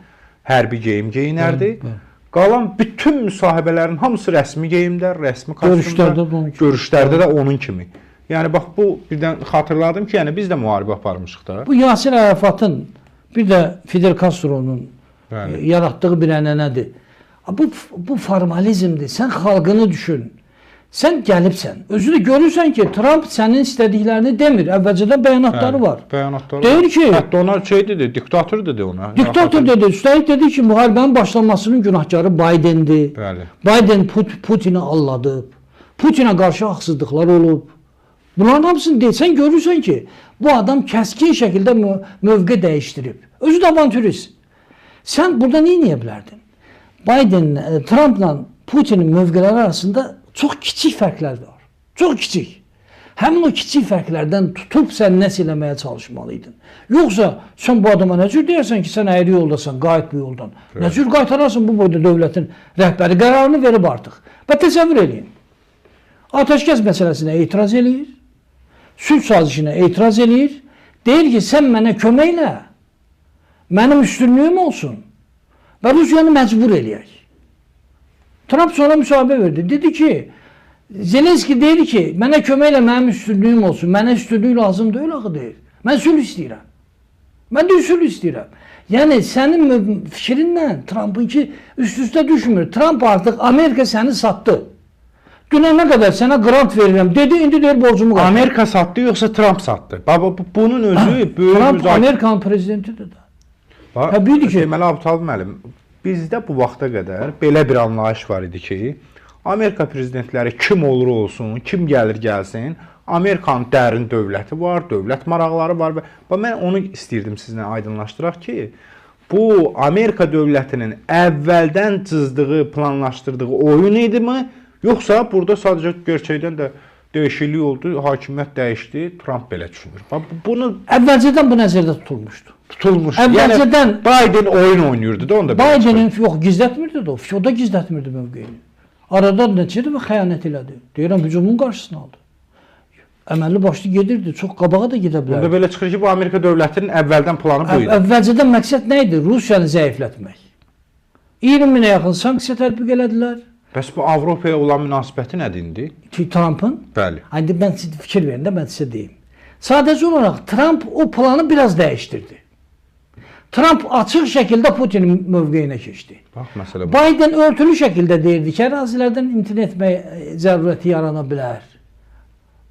hərbi geyim geyinərdi. Bəli, bəli. Qalan bütün müsahibələrin hamısı rəsmi geyimdə, rəsmi kostyumda, görüşlərdə də onun kimi. Yəni bax bu birdən xatırladım ki, yəni biz də müharibə aparmışıq da. Bu Yasir Ərafatın, bir də Fidel Castronun yaratdığı bir ənənədir. Bu formalizmdir. Sən xalqını düşün. Sən gəlibsən. Özü də görürsən ki, Tramp sənin istədiklərini demir. Əvvəlcədən bəyanatları var. Bəyanatları deyir ki, hətta ona şey dedi, diktator dedi ona. Diktator dedi. Üstəlik dedi ki, müharibənin başlanmasının günahkarı Bidendir. Bəli. Biden Putini alladıb. Putinə qarşı haqsızlıqlar olub. Bunların hamısını deyir. Sən görürsən ki, bu adam kəskin şəkildə mövqe dəyişdirib. Özü də avantürist. Sən burada nə edə bilərdin? Biden, Trumpla Putinin mövqeləri arasında çox kiçik fərqlər var. Çox kiçik. Həmin o kiçik fərqlərdən tutub sən nəsə eləməyə çalışmalıydın. Yoxsa sən bu adama nə cür deyərsən ki, sən əyri yoldasan, qayıt bu yoldan. Nə cür qaytararsan bu boyda dövlətin rəhbəri qərarını verib artıq. Və təsəvvür eləyin. Atəşkəs məsələsinə etiraz eləyir. Sülh sazişinə etiraz eləyir. Deyir ki, sən mənə kömək elə. Mənim üstünlüyüm olsun. Və Rusiyanı məcbur eləyək. Trump sonra müsahibə verdi. Dedi ki, Zelenski deyir ki, mənə kömək elə, mənim üstünlüyüm olsun. Mənə üstünlük lazım deyil axı deyir. Mən sülh istəyirəm. Mən də sülh istəyirəm. Yəni sənin fikrinlə Trump'ınki üst-üstə düşmür. Trump artıq Amerika səni satdı. Dünən nə qədər sənə qrant verirəm dedi, indi deyir borcumu qaytar. Amerika satdı yoxsa Trump satdı? Baba, bunun özü böyük Trump Amerikanın prezidentidir də. Təbii ki. Deməli, Əbutalib müəllim, bizdə bu vaxta qədər belə bir anlayış var idi ki, Amerika prezidentləri kim olur olsun, kim gəlir gəlsin, Amerikanın dərin dövləti var, dövlət maraqları var. Və mən onu istəyirdim sizinlə aydınlaşdıraq ki, bu Amerika dövlətinin əvvəldən cızdığı, planlaşdırdığı oyun idimi, yoxsa burada sadəcə gerçəkdən də dəyişiklik oldu, hakimiyyət dəyişdi, Trump belə düşünür. Bunu əvvəlcədən bu nəzərdə tutulmuşdu. Tutulmuşdu. Əvvəlcədən yəni, Biden oyun oynayırdı da onda. Bidenin yox, gizlətmirdi də o. O da gizlətmirdi mövqeyini. Arada neçə dəfə xəyanət elədi. Deyirəm, hücumun qarşısını aldı. Əməlli başlı gedirdi, çox qabağa da gedə bilərdi. Bunda belə çıxır ki, bu Amerika dövlətinin əvvəldən planı bu idi. Əvvəlcədən məqsəd nə idi? Rusiyanı zəiflətmək. 20 minə yaxın sanksiya tətbiq elədilər. Bəs bu Avropaya olan münasibəti nədir indi? Ki, Trumpın? Bəli. İndi mən sizə fikir verin də, mən sizə deyim. Sadəcə olaraq Trump o planı biraz dəyişdirdi. Trump açıq şəkildə Putinin mövqeyinə keçdi. Bax, məsələ bu. Biden örtülü şəkildə deyirdi ki, ərazilərdən imtina etmək zərurəti yarana bilər.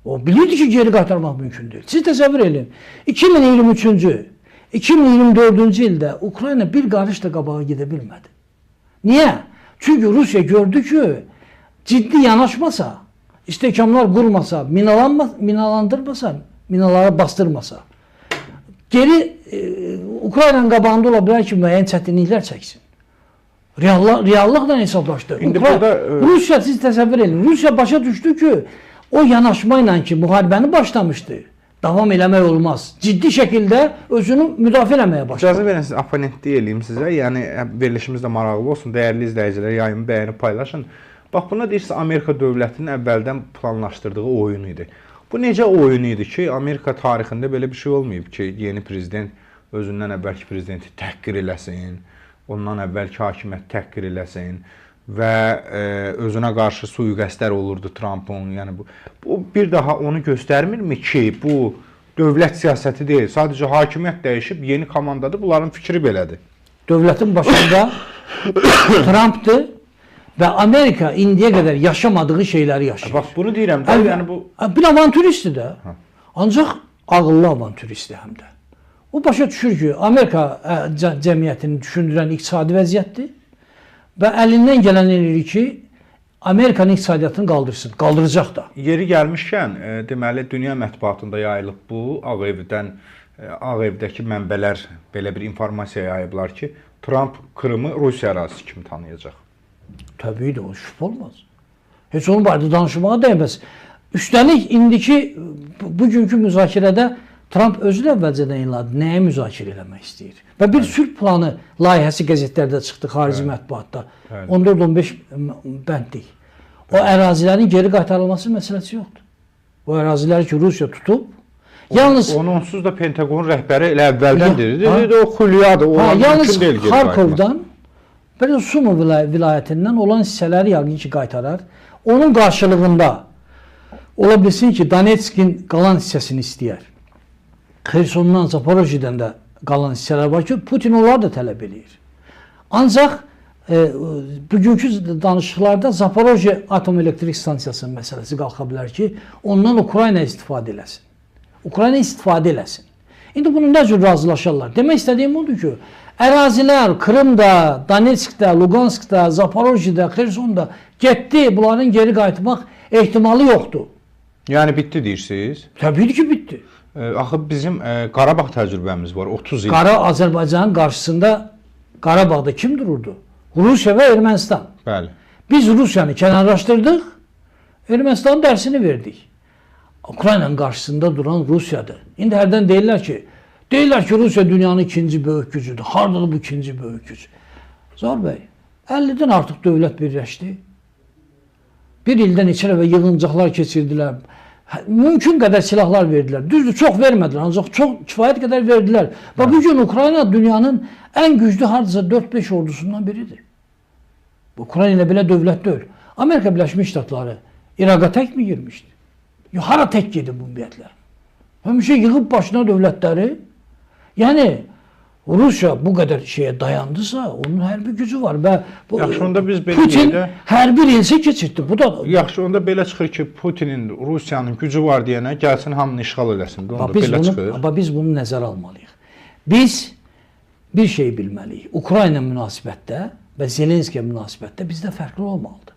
O bilirdi ki, geri qaytarmaq mümkün deyil. Siz təsəvvür edin. 2023-cü, 2024-cü ildə Ukrayna bir qarış da qabağa gedə bilmədi. Niyə? Çünki Rusiya gördü ki, ciddi yanaşmasa, istehkamlar qurmasa, minalandırmasa, minaları bastırmasa, geri Ukraynanın qabağında ola bilər ki, müəyyən çətinliklər çəksin. Reallıqla hesablaşdı. İndi burada, Rusiya, siz təsəvvür edin, Rusiya başa düşdü ki, o yanaşma ilə ki, müharibəni başlamışdı, davam eləmək olmaz. Ciddi şəkildə özünü müdafiə eləməyə başladı. İcazə verin, siz oponentlik eləyim sizə. Yəni, verilişimiz də maraqlı olsun. Dəyərli izləyicilər, yayımı bəyənib paylaşın. Bax, buna deyirsiniz, Amerika dövlətinin əvvəldən planlaşdırdığı oyun idi. Bu necə oyun idi ki, Amerika tarixində belə bir şey olmayıb ki, yeni prezident özündən əvvəlki prezidenti təhqir eləsin, ondan əvvəlki hakimiyyəti təhqir eləsin və özünə qarşı sui-qəsdlər olurdu Trumpın. Yəni bu bir daha onu göstərmirmi ki, bu dövlət siyasəti deyil, sadəcə hakimiyyət dəyişib yeni komandadır, bunların fikri belədir. Dövlətin başında Trumpdır. Və Amerika indiyə qədər yaşamadığı şeyləri yaşayır. Bax bunu deyirəm də, yəni bu bir avantüristdir də. Hə. Ancaq ağıllı avantüristdir həm də. O başa düşür ki, Amerika cəmiyyətini düşündürən iqtisadi vəziyyətdir və əlindən gələn eləyir ki, Amerikanın iqtisadiyyatını qaldırsın, qaldıracaq da. Yeri gəlmişkən, deməli dünya mətbuatında yayılıb bu, Ağ Evdən, Ağ Evdəki mənbələr belə bir informasiya yayıblar ki, Tramp Krımı Rusiya ərazisi kimi tanıyacaq. Təbii də, o şübhə olmaz. Heç onun barədə danışmağa dəyməz. Üstəlik, indiki, bugünkü müzakirədə Tramp özü də əvvəlcədən elan nəyə müzakirə eləmək istəyir. Və bir sülh planı layihəsi qəzetlərdə çıxdı, xarici mətbuatda. 14-15 bəndlik. O ərazilərin geri qaytarılması məsələsi yoxdur. O əraziləri ki, Rusiya tutub, yalnız... Onu onsuz da Pentagonun rəhbəri elə əvvəldən dedi. Dedi, o xülyadır, o mümkün deyil geri qaytarmaq. Yalnız Xarkovdan, belə Sumu vilayətindən olan hissələri yəqin ki, qaytarar. Onun qarşılığında ola bilsin ki, Donetskin qalan hissəsini istəyər. Xersondan, Zaporojidən də qalan hissələr var ki, Putin onları da tələb eləyir. Ancaq bugünkü danışıqlarda Zaporoji atom elektrik stansiyasının məsələsi qalxa bilər ki, ondan Ukrayna istifadə eləsin. Ukrayna istifadə eləsin. İndi bunu nə cür razılaşarlar? Demək istədiyim odur ki, ərazilər Krımda, Donetskdə, Luganskda, Zaporojidə, Xersonda getdi, bunların geri qayıtmaq ehtimalı yoxdur. Yəni bitdi deyirsiniz? Təbii ki, bitdi. Axı bizim Qarabağ təcrübəmiz var, 30 il. Azərbaycanın qarşısında Qarabağda kim dururdu? Rusiya və Ermənistan. Bəli. Biz Rusiyanı kənarlaşdırdıq, Ermənistanın dərsini verdik. Ukraynanın qarşısında duran Rusiyadır. İndi hərdən deyirlər ki, Rusiya dünyanın ikinci böyük gücüdür. Hardadır bu ikinci böyük güc? Zaur bəy, 50-dən artıq dövlət birləşdi. Bir ildən neçə dəfə yığıncaqlar keçirdilər. Mümkün qədər silahlar verdilər. Düzdür, çox vermədilər, ancaq çox kifayət qədər verdilər. Və bugün Ukrayna dünyanın ən güclü hardasa 4-5 ordusundan biridir. Ukrayna ilə belə dövlət deyil. Amerika Birləşmiş Ştatları İraqa tək mi girmişdi? Hara tək gedib ümumiyyətlə? Həmişə yığıb başına dövlətləri. Yəni Rusiya bu qədər şeyə dayandısa, onun hərbi gücü var və bu, yaxşı, onda biz belə Putin hərbi relsə keçirtdi. Bu da yaxşı, onda belə çıxır ki, Putinin, Rusiyanın gücü var deyənə gəlsin hamını işğal eləsin. Onda belə çıxır. Amma biz bunu nəzərə almalıyıq. Biz bir şey bilməliyik. Ukrayna münasibətdə və Zelenskiyə münasibətdə bizdə fərqli olmalıdır.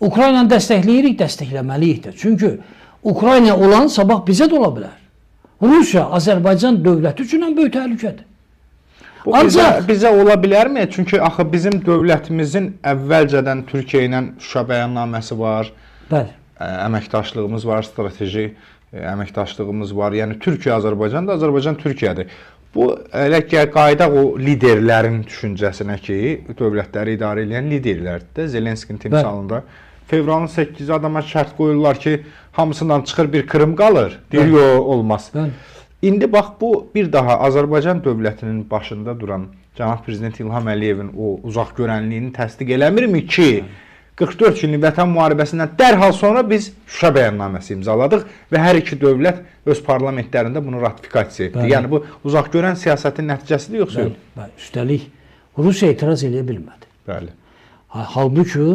Ukraynanı dəstəkləyirik, dəstəkləməliyik də. Çünki Ukrayna olan sabah bizə də ola bilər. Rusiya Azərbaycan dövləti üçün ən böyük təhlükədir. Bu ancaq bizə ola bilərmi? Çünki axı bizim dövlətimizin əvvəlcədən Türkiyə ilə Şuşa bəyannaməsi var. Bəli. Əməkdaşlığımız var, strateji əməkdaşlığımız var. Yəni Türkiyə Azərbaycandır, Azərbaycan Türkiyədir. Bu elə qayıdaq o liderlərin düşüncəsinə ki, dövlətləri idarə edən liderlərdir də Zelenskinin timsalında. Fevralın 8-i adama şərt qoyurlar ki, hamısından çıxır bir Krım qalır. Deyir, yox, olmaz. Bəli. İndi bax bu bir daha Azərbaycan dövlətinin başında duran cənab prezident İlham Əliyevin o uzaq görənliyini təsdiq eləmirmi ki, 44 günlük vətən müharibəsindən dərhal sonra biz Şuşa bəyannaməsi imzaladıq və hər iki dövlət öz parlamentlərində bunu ratifikasiya etdi. Bəli. Yəni bu uzaq görən siyasətin nəticəsidir yoxsa yox? Bəli. Üstəlik Rusiya etiraz eləyə bilmədi. Bəli. Halbuki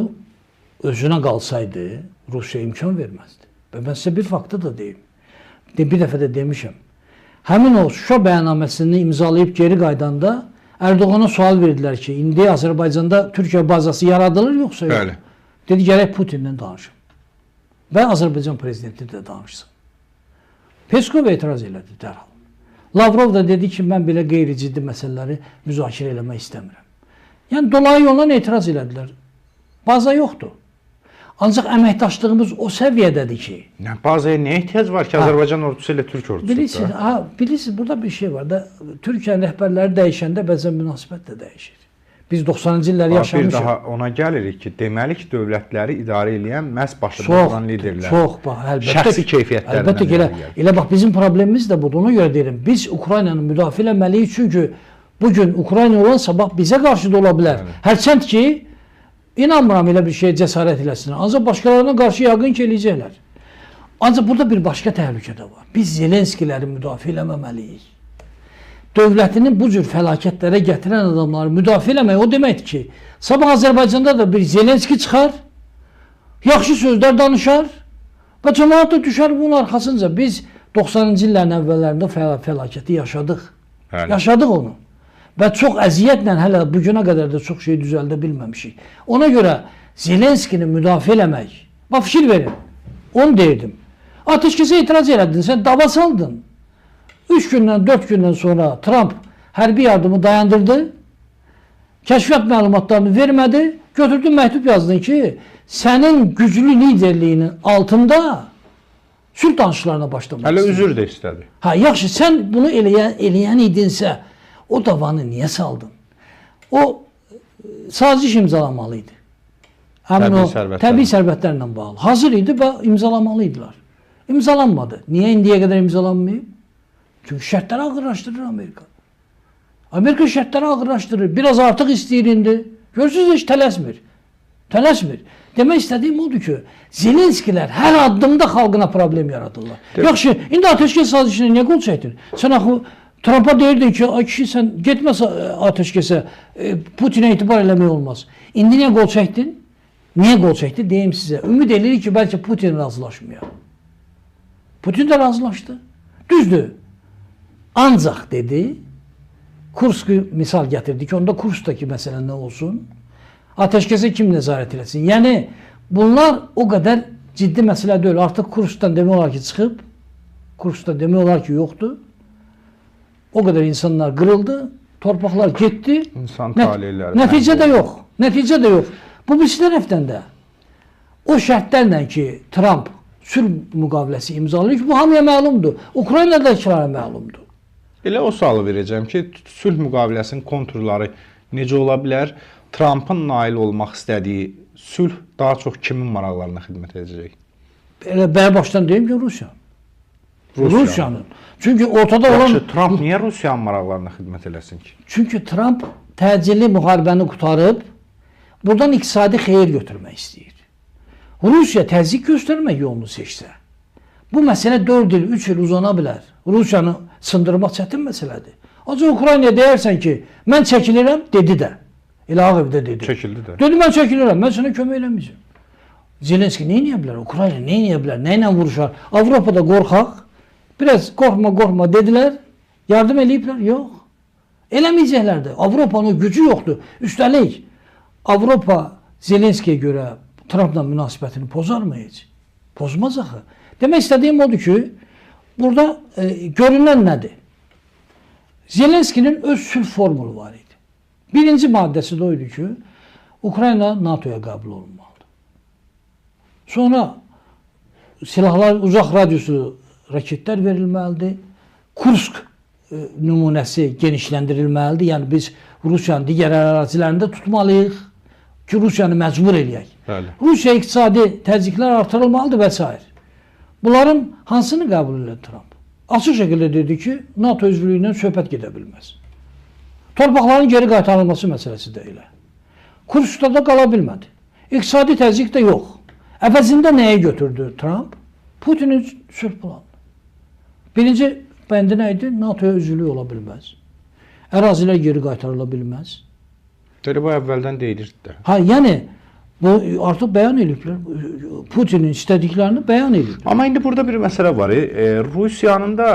özünə qalsaydı Rusiya imkan verməzdi. Və mən sizə bir faktı da deyim. Bir dəfə də demişəm. Həmin o Şuşa bəyannaməsini imzalayıb geri qaydanda Ərdoğana sual verdilər ki, indi Azərbaycanda Türkiyə bazası yaradılır yoxsa yox? Bəli. Dedi, gərək Putinlə danışım. Və Azərbaycan prezidenti də danışsın. Peskov etiraz elədi dərhal. Lavrov da dedi ki, mən belə qeyri-ciddi məsələləri müzakirə eləmək istəmirəm. Yəni, dolayı yolla etiraz elədilər. Baza yoxdur. Ancaq əməkdaşlığımız o səviyyədədir ki... Nə, bazaya nəyə ehtiyac var ki, Azərbaycan ordusu ilə Türk ordusu? Bilirsiniz, bilirsiniz, burada bir şey var da, Türkiyənin rəhbərləri dəyişəndə bəzən münasibət də dəyişir. Biz 90-cı illəri yaşamışıq. Bir daha ona gəlirik ki, deməli ki, dövlətləri idarə eləyən məhz başında duran liderlər. Çox, bax, əlbəttə. Şəxsi keyfiyyətlərindən. Əlbəttə ki, elə bax, bizim problemimiz də budur. Ona görə deyirəm, biz Ukraynanı müdafiə eləməliyik, çünki bugün Ukrayna olan sabah bizə qarşı da ola bilər. Hərçənd ki, İnanmıram elə bir şeyə cəsarət eləsinlər. Ancaq başqalarına qarşı yəqin ki, eləyəcəklər. Ancaq burada bir başqa təhlükə də var. Biz Zelenskiləri müdafiə eləməməliyik. Dövlətini bu cür fəlakətlərə gətirən adamları müdafiə eləmək o deməkdir ki, sabah Azərbaycanda da bir Zelenski çıxar, yaxşı sözlər danışar və cəmaət də düşər bunun arxasınca. Biz 90-cı illərin əvvəllərində fəlakəti yaşadıq. Bəli. Yaşadıq onu. Və çox əziyyətlə hələ bu günə qədər də çox şey düzəldə bilməmişik. Ona görə Zelenskini müdafiə eləmək, bax fikir verin, onu deyirdim. Ateşkəsə etiraz elədin, sən dava saldın. 3 gündən, 4 gündən sonra Tramp hərbi yardımı dayandırdı. Kəşfiyyat məlumatlarını vermədi. Götürdün, məktub yazdın ki, sənin güclü liderliyinin altında sülh danışıqlarına başlamaq Hələ istəyirəm. üzr də istədi. Ha, yaxşı, sən bunu eləyən idinsə, o davanı niyə saldın? O saziş imzalamalı idi. Həmin Təbii o sərvətlərlə. təbii sərvətlərlə bağlı. Hazır idi və imzalamalı idilər. İmzalanmadı. Niyə indiyə qədər imzalanmayıb? Çünki şərtləri ağırlaşdırır Amerika. Amerika şərtləri ağırlaşdırır. Biraz artıq istəyir indi. Görürsünüz, heç tələsmir. Tələsmir. Demək istədiyim odur ki, Zelenskilər hər addımda xalqına problem yaradırlar. Yaxşı, indi ateşkəs sazişinə niyə qol çəkdin? Sən axı Trumpa deyirdin ki, ay kişi sən getmə ateşkəsə, Putinə etibar eləmək olmaz. İndi niyə qol çəkdin? Niyə qol çəkdi? Deyim sizə. Ümid eləyirik ki, bəlkə Putin razılaşmıyor. Putin də razılaşdı. Düzdür. Ancaq dedi, Kursk'u misal gətirdi ki, onda Kursk'dakı məsələ nə olsun? Ateşkəsə kim nəzarət eləsin? Yəni, bunlar o qədər ciddi məsələ deyil. Artıq Kursk'dan demək olar ki, çıxıb, Kursk'da demək olar ki, yoxdur. O qədər insanlar qırıldı, torpaqlar getdi. İnsan taleyləri. Nəticə də yox. Nəticə də yox. Bu birisi tərəfdən də o şərtlərlə ki, Trump sülh müqaviləsi imzalayır ki, bu hamıya məlumdur. Ukraynadakılara məlumdur. Elə o sualı verəcəm ki, sülh müqaviləsinin konturları necə ola bilər? Trumpın nail olmaq istədiyi sülh daha çox kimin maraqlarına xidmət edəcək? Elə bəyə başdan deyim ki, Rusiya. Rusiyanın. Çünki ortada olan... Yaxşı, Trump niyə Rusiyanın maraqlarına xidmət eləsin ki? Çünki Trump təcili müharibəni qurtarıb, buradan iqtisadi xeyir götürmək istəyir. Rusiya təzyiq göstərmək yolunu seçsə, bu məsələ 4 il, 3 il uzana bilər. Rusiyanı sındırmaq çətin məsələdir. Ancaq Ukraynaya deyərsən ki, mən çəkilirəm, dedi də. Elə Ağ Evdə dedi. Çəkildi də. Dedi, mən çəkilirəm, mən sənə kömək eləməyəcəm. Zelenski nə edə bilər? Ukrayna nə edə bilər? Nə ilə vuruşar? Avropada qorxaq. Biraz qorxma, qorxma dedilər. Yardım eləyiblər? Yox. Eləməyəcəklər də. Avropanın o gücü yoxdur. Üstəlik, Avropa Zelenskiyə görə Trumpla münasibətini pozarmı heç? Pozmaz axı. Demək istədiyim odur ki, burada görünən nədir? Zelenskinin öz sülh formulu var idi. Birinci maddəsi də o idi ki, Ukrayna NATO-ya qəbul olunmalıdır. Sonra silahlar, uzaq radiuslu raketlər verilməlidir. Kursk nümunəsi genişləndirilməlidir. Yəni biz Rusiyanın digər ərazilərində tutmalıyıq ki, Rusiyanı məcbur eləyək. Bəli. Rusiya iqtisadi təzyiqlər artırılmalıdır və s. Bunların hansını qəbul elədi Trump? Açıq şəkildə dedi ki, NATO üzvlüyündən söhbət gedə bilməz. Torpaqların geri qaytarılması məsələsi də elə. Kurskda da qala bilmədi. İqtisadi təzyiq də yox. Əvəzində nəyə götürdü Trump? Putinin sülh planı. Birinci bəndi nə idi? NATO-ya üzvlük ola bilməz. Ərazilər geri qaytarıla bilməz. Belə bu əvvəldən deyilirdi də. Ha, yəni bu artıq bəyan ediblər. Putinin istədiklərini bəyan ediblər. Amma indi burada bir məsələ var. Rusiyanın da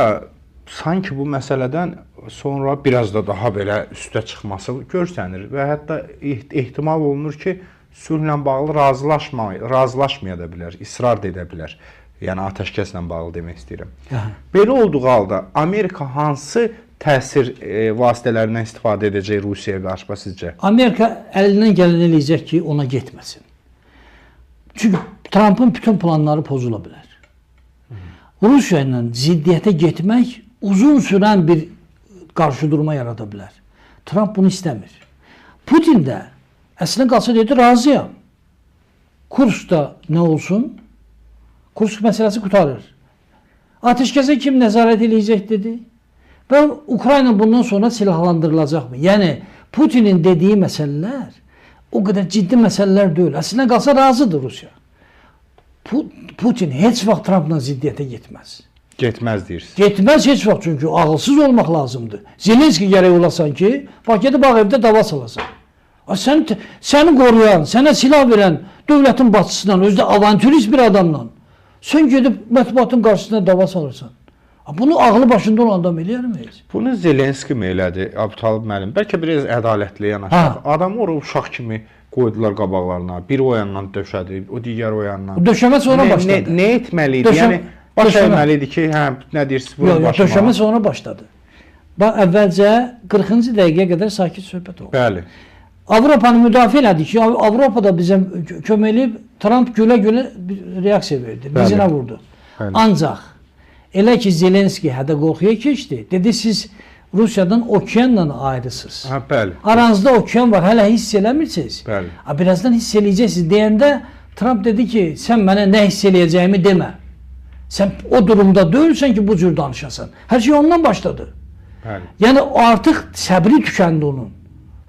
sanki bu məsələdən sonra biraz da daha belə üstə çıxması görsənir və hətta ehtimal olunur ki, sülhlə bağlı razılaşmaya da bilər, israr da edə bilər. Yəni atəşkəslə bağlı demək istəyirəm. Aha. Belə olduğu halda Amerika hansı təsir vasitələrindən istifadə edəcək Rusiyaya qarşı sizcə? Amerika əlindən gələni eləyəcək ki, ona getməsin. Çünki Trumpın bütün planları pozula bilər. Rusiya ilə ziddiyyətə getmək uzun sürən bir qarşıdurma yarada bilər. Trump bunu istəmir. Putin də əslində qalsa dedi, razıyam. Kurskda nə olsun? Kursk məsələsi qurtarır. Ateşkəsə kim nəzarət eləyəcək dedi. Və Ukrayna bundan sonra silahlandırılacaqmı? Yəni Putinin dediyi məsələlər o qədər ciddi məsələlər deyil. Əslində qalsa razıdır Rusiya. Putin heç vaxt Trumpla ziddiyyətə getməz. Getməz deyirsiniz. Getməz heç vaxt, çünki ağılsız olmaq lazımdır. Zelenski gərək olasan ki, bax gedib Ağ Evdə dava salasan. Səni qoruyan, sənə silah verən dövlətin başçısından, özü də avantürist bir adamla sən gedib mətbuatın qarşısında dava salırsan. Bunu ağlı başında olan adam eləyərmi heç? Bunu Zelenski mi elədi, Əbutalib müəllim? Bəlkə biraz ədalətli yanaşaq. Adamı ora uşaq kimi qoydular qabaqlarına. Bir o yandan döşədi, o digər o yandan. Döşəmə sonra başladı. Nə etməli idi? Yəni baş əyməli idi ki, hə, nə deyirsiniz, vurun başıma. Döşəmə sonra başladı. Bax, əvvəlcə 40-cı dəqiqəyə qədər sakit söhbət oldu. Bəli. Avropanı müdafiə elədi ki, Avropa da bizə kömək eləyib, Tramp gülə-gülə reaksiya verdi, dizinə vurdu. Bəli. Ancaq elə ki, Zelenski hədə qorxuya keçdi, dedi siz Rusiyadan okeanla ayrısınız. Ha, bəli. Aranızda okean var, hələ hiss eləmirsiniz. Bəli. Birazdan hiss eləyəcəksiniz deyəndə Tramp dedi ki, sən mənə nə hiss eləyəcəyimi demə. Sən o durumda deyilsən ki, bu cür danışasan. Hər şey ondan başladı. Bəli. Yəni artıq səbri tükəndi onun.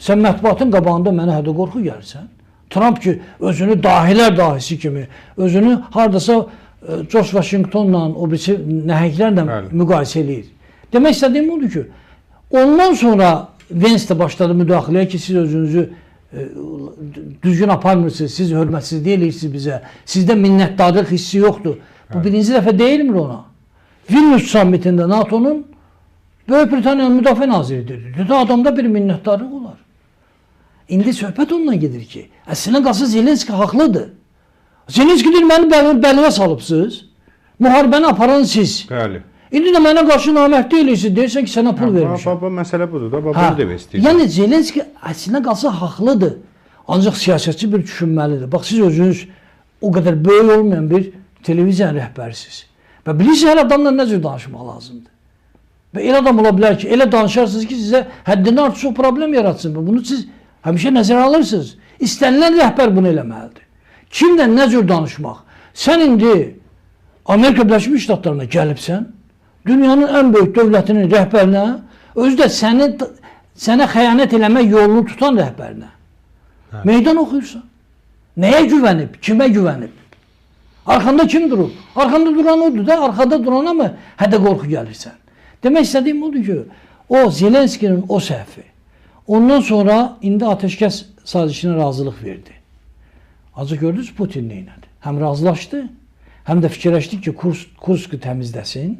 Sən mətbuatın qabağında mənə hədə qorxu gəlirsən. Tramp ki, özünü dahilər dahisi kimi, özünü hardasa George Washingtonla, o birisi nəhənglərlə müqayisə eləyir. Demək istədiyim odur ki, ondan sonra Vance də başladı müdaxiləyə ki, siz özünüzü düzgün aparmırsınız, siz hörmətsizlik eləyirsiniz bizə, sizdə minnətdarlıq hissi yoxdur. Bu birinci dəfə deyilmir ona. Vilnius sammitində NATO-nun Böyük Britaniyanın müdafiə naziri dedi. Dedi, adamda bir minnətdarlıq olar. İndi söhbət ondan gedir ki, əslində qalsa Zelenski haqlıdır. Zelenski deyir, məni bəliyə salıbsınız, müharibəni aparan siz. Bəli. İndi də mənə qarşı namərdlik eləyirsiniz, deyirsən ki, sənə pul vermişəm. Baba, məsələ budur da, bunu demək istəyirəm. Yəni Zelenski əslində qalsa haqlıdır. Ancaq siyasətçi bir düşünməlidir. Bax, siz özünüz o qədər böyük olmayan bir televiziya rəhbərisiniz. Və bilirsiniz, hər adamla nə cür danışmaq lazımdır. Və elə adam ola bilər ki, elə danışarsınız ki, sizə həddindən artıq çox problem yaratsın. Bunu siz həmişə nəzərə alırsınız. İstənilən rəhbər bunu eləməlidir. Kimlə nə cür danışmaq? Sən indi Amerika Birləşmiş Ştatlarına gəlibsən, dünyanın ən böyük dövlətinin rəhbərinə, özü də sənə xəyanət eləmək yolunu tutan rəhbərinə. Hə. Meydan oxuyursan. Nəyə güvənib? Kimə güvənib? Arxanda kim durub? Arxanda duran odur da, arxada durana mı hədə qorxu gəlirsən? Demək istədiyim odur ki, o Zelenskinin o səhvi. Ondan sonra indi ateşkəs sazişinə razılıq verdi. Ancaq gördünüz Putin nə elədi? Həm razılaşdı, həm də fikirləşdi ki, Kursk'u təmizləsin.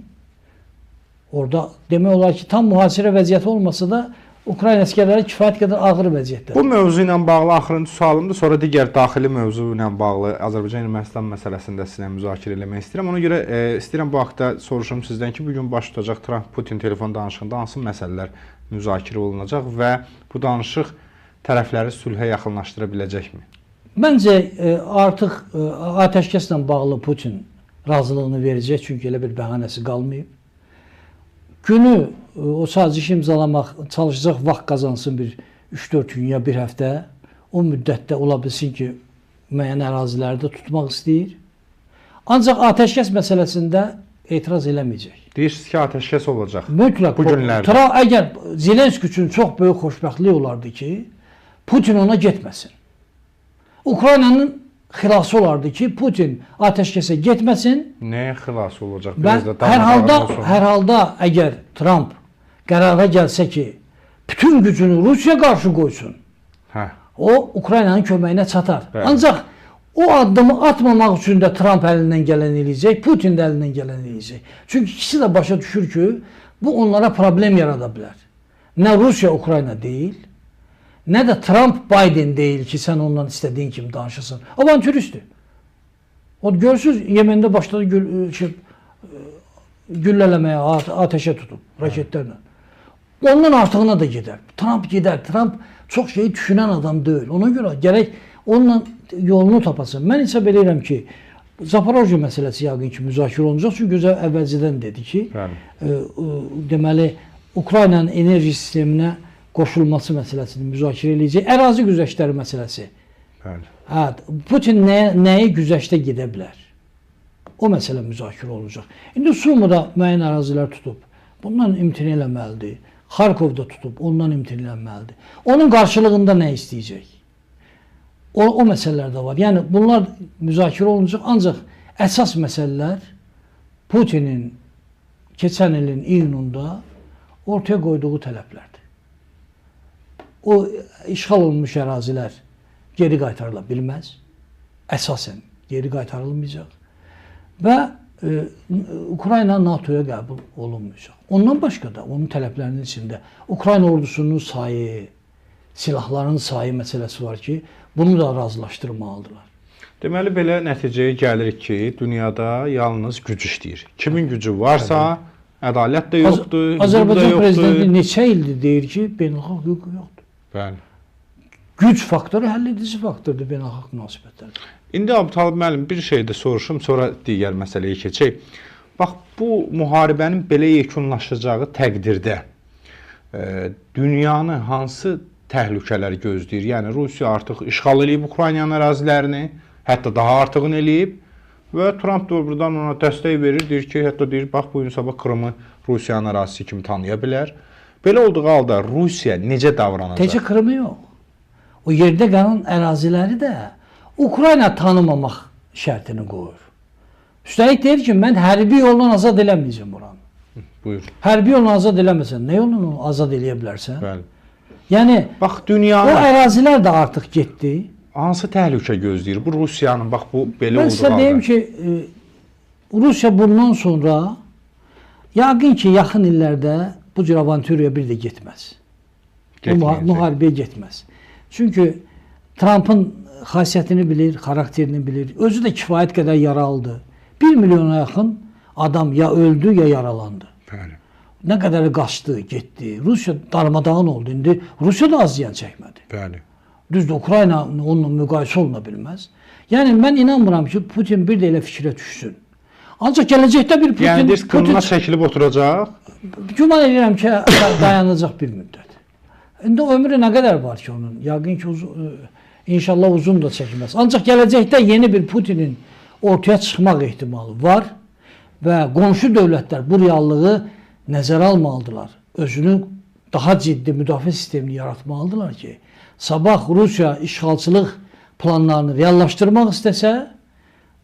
Orada demək olar ki, tam mühasirə vəziyyəti olmasa da Ukrayna əsgərləri kifayət qədər ağır vəziyyətdədir. Bu mövzu ilə bağlı axırıncı sualımdır. Sonra digər daxili mövzu ilə bağlı Azərbaycan-Ermənistan məsələsində sizinlə müzakirə eləmək istəyirəm. Ona görə istəyirəm bu haqda soruşum sizdən ki, bu gün baş tutacaq Tramp-Putin telefon danışığında hansı məsələlər müzakirə olunacaq və bu danışıq tərəfləri sülhə yaxınlaşdıra biləcəkmi? Məncə artıq atəşkəslə bağlı Putin razılığını verəcək, çünki elə bir bəhanəsi qalmayıb. Günü o sazişi imzalamaq çalışacaq, vaxt qazansın bir 3-4 gün ya bir həftə. O müddətdə ola bilsin ki, müəyyən ərazilərdə tutmaq istəyir. Ancaq atəşkəs məsələsində etiraz eləməyəcək. Deyirsiniz ki, atəşkəs olacaq. Mütləq. Bu günlərdə. Əgər Zelenski üçün çox böyük xoşbəxtlik olardı ki, Putin ona getməsin. Ukraynanın xilası olardı ki, Putin atəşkəsə getməsin. Nəyə xilası olacaq? Biraz da hər halda əgər Tramp qərara gəlsə ki, bütün gücünü Rusiya qarşı qoysun, hə, o Ukraynanın köməyinə çatar. Bəli. Ancaq o addımı atmamaq üçün də Tramp əlindən gələn eləyəcək, Putin də əlindən gələn eləyəcək. Çünki ikisi də başa düşür ki, bu onlara problem yarada bilər. Nə Rusiya Ukrayna deyil, nə də Trump Biden deyil ki, sən ondan istədiyin kimi danışasan. Avantüristdir. O görürsünüz, Yeməndə başladı güllələməyə, ateşə tutub raketlərlə. Ondan artığına da gedər. Trump gedər. Trump çox şeyi düşünən adam deyil. Ona görə gərək onunla yolunu tapasın. Mən hesab eləyirəm ki, Zaporojye məsələsi yəqin ki, müzakirə olunacaq. Çünki gözəl əvvəlcədən dedi ki, deməli, Ukraynanın enerji sisteminə qoşulması məsələsini müzakirə eləyəcək. Ərazi güzəştləri məsələsi. Bəli. Hə, Putin nəyi güzəştə gedə bilər? O məsələ müzakirə olunacaq. İndi Sumuda müəyyən ərazilər tutub. Bundan imtina eləməlidir. Xarkovda tutub, ondan imtina eləməlidir. Onun qarşılığında nə istəyəcək? O məsələlər də var. Yəni, bunlar müzakirə olunacaq. Ancaq əsas məsələlər Putinin keçən ilin iyununda ortaya qoyduğu tələblərdir. O işğal olunmuş ərazilər geri qaytarıla bilməz. Əsasən geri qaytarılmayacaq. Və Ukrayna NATO-ya qəbul olunmayacaq. Ondan başqa da onun tələblərinin içində Ukrayna ordusunun sayı, silahların sayı məsələsi var ki, bunu da razılaşdırmalıdırlar. Deməli, belə nəticəyə gəlirik ki, dünyada yalnız güc işləyir. Kimin gücü varsa, ədalət də yoxdur, Azərbaycan prezidenti neçə ildir deyir ki, beynəlxalq hüquq yoxdur. Bəli. Güc faktoru həll edici faktordur beynəlxalq münasibətlərdə. İndi Əbutalib müəllim, bir şey də soruşum, sonra digər məsələyə keçək. Bax, bu müharibənin belə yekunlaşacağı təqdirdə dünyanı hansı təhlükələr gözləyir? Yəni, Rusiya artıq işğal eləyib Ukraynanın ərazilərini, hətta daha artığını eləyib və Tramp da buradan ona dəstək verir, deyir ki, hətta deyir, bax, bu gün sabah Krımı Rusiyanın ərazisi kimi tanıya bilər. Belə olduğu halda Rusiya necə davranacaq? Təkcə Krımı yox. O yerdə qalan əraziləri də Ukrayna tanımamaq şərtini qoyur. Üstəlik deyir ki, mən hərbi yolla azad eləməyəcəm oranı. Buyur. Hərbi yolla azad eləməsən, nə yolla onu azad eləyə bilərsən? Bəli. Yəni, bax, dünyanın... o ərazilər də artıq getdi. Hansı təhlükə gözləyir? Bu Rusiyanın, bax, bu belə olduğu halda. Mən sizə deyim ki, Rusiya bundan sonra yəqin ki, yaxın illərdə bu cür avantüraya bir də getməz. Müharibəyə getməz. Çünki Trumpın xasiyyətini bilir, xarakterini bilir. Özü də kifayət qədər yaralıdır. 1 milyona yaxın adam ya öldü, ya yaralandı. Bəli. Nə qədər qaçdı, getdi. Rusiya darmadağın oldu. İndi Rusiya da az ziyan çəkmədi. Bəli. Düzdür, Ukrayna onunla müqayisə oluna bilməz. Yəni, mən inanmıram ki, Putin bir də elə fikrə düşsün. Ancaq gələcəkdə bir Putin... Yəni, deyir, Krımına çəkilib oturacaq? Güman edirəm ki, dayanacaq bir müddət. İndi ömrü nə qədər var ki onun? Yəqin ki, inşallah uzun da çəkməz. Ancaq gələcəkdə yeni bir Putinin ortaya çıxmaq ehtimalı var və qonşu dövlətlər bu reallığı nəzərə almalıdırlar. Özünü daha ciddi müdafiə sistemini yaratmalıdırlar ki, sabah Rusiya işğalçılıq planlarını reallaşdırmaq istəsə,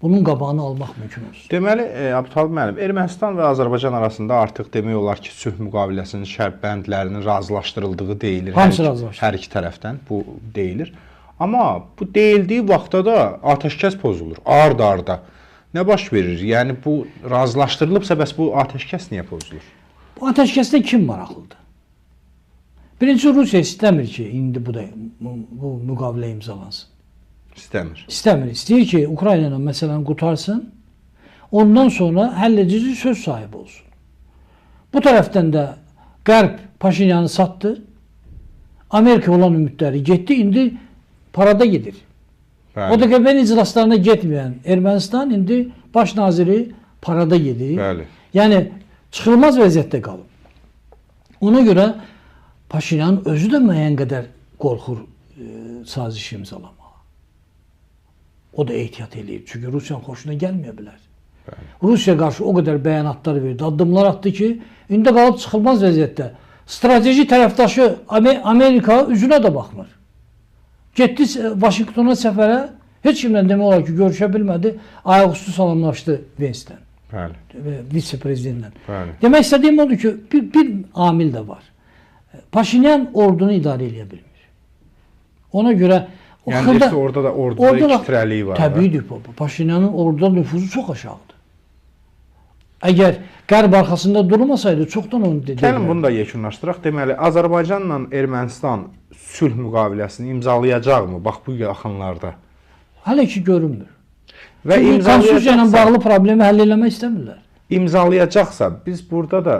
bunun qabağını almaq mümkün olsun. Deməli, Əbutalib müəllim, Ermənistan və Azərbaycan arasında artıq demək olar ki, sülh müqaviləsinin şərt bəndlərinin razılaşdırıldığı deyilir. Hamısı razılaşdırılır. Hər iki tərəfdən bu deyilir. Amma bu deyildiyi vaxtda da atəşkəs pozulur, ard-arda. Nə baş verir? Yəni, bu razılaşdırılıbsa, bəs bu atəşkəs niyə pozulur? Bu atəşkəsdə kim maraqlıdır? Birincisi, Rusiya istəmir ki, indi bu müqavilə imzalansın. İstəmir. İstəmir. İstəyir ki, Ukrayna ilə məsələni qutarsın, ondan sonra həll edici söz sahibi olsun. Bu tərəfdən də Qərb Paşinyanı satdı, Amerika olan ümidləri getdi, indi parada gedir. Bəli. O da ODKB-nin iclaslarına getməyən Ermənistan indi baş naziri parada gedir. Bəli. Yəni, çıxılmaz vəziyyətdə qalıb. Ona görə Paşinyanın özü də müəyyən qədər qorxur saziş imzalamağa. O da ehtiyat eləyir. Çünki Rusiyanın xoşuna gəlməyə bilər. Bəli. Rusiya qarşı o qədər bəyanatlar verdi, addımlar atdı ki, indi qalıb çıxılmaz vəziyyətdə. Strateji tərəfdaşı Amerika üzünə də baxmır. Getdi Vaşinqtona səfərə, heç kimlə demək olar ki, görüşə bilmədi, ayaqüstü salamlaşdı Vensdən, vitse-prezidentlə. Demək istədiyim odur ki, bir amil də var. Paşinyan ordunu idarə eləyə bilmir. Ona görə... Yəni, deyirsə, orada da orduda ikitirəliyi var. Təbiidir. Paşinyanın orduda nüfuzu çox aşağıdır. Əgər Qərb arxasında durmasaydı, çoxdan onu dedi. Gəlin, bunu da yekunlaşdıraq. Deməli, Azərbaycanla Ermənistan sülh müqaviləsini imzalayacaqmı? Bax, bu yaxınlarda. Hələ ki, görünmür. Və Konstitusiya ilə bağlı problemi həll eləmək istəmirlər. İmzalayacaqsa, biz burada da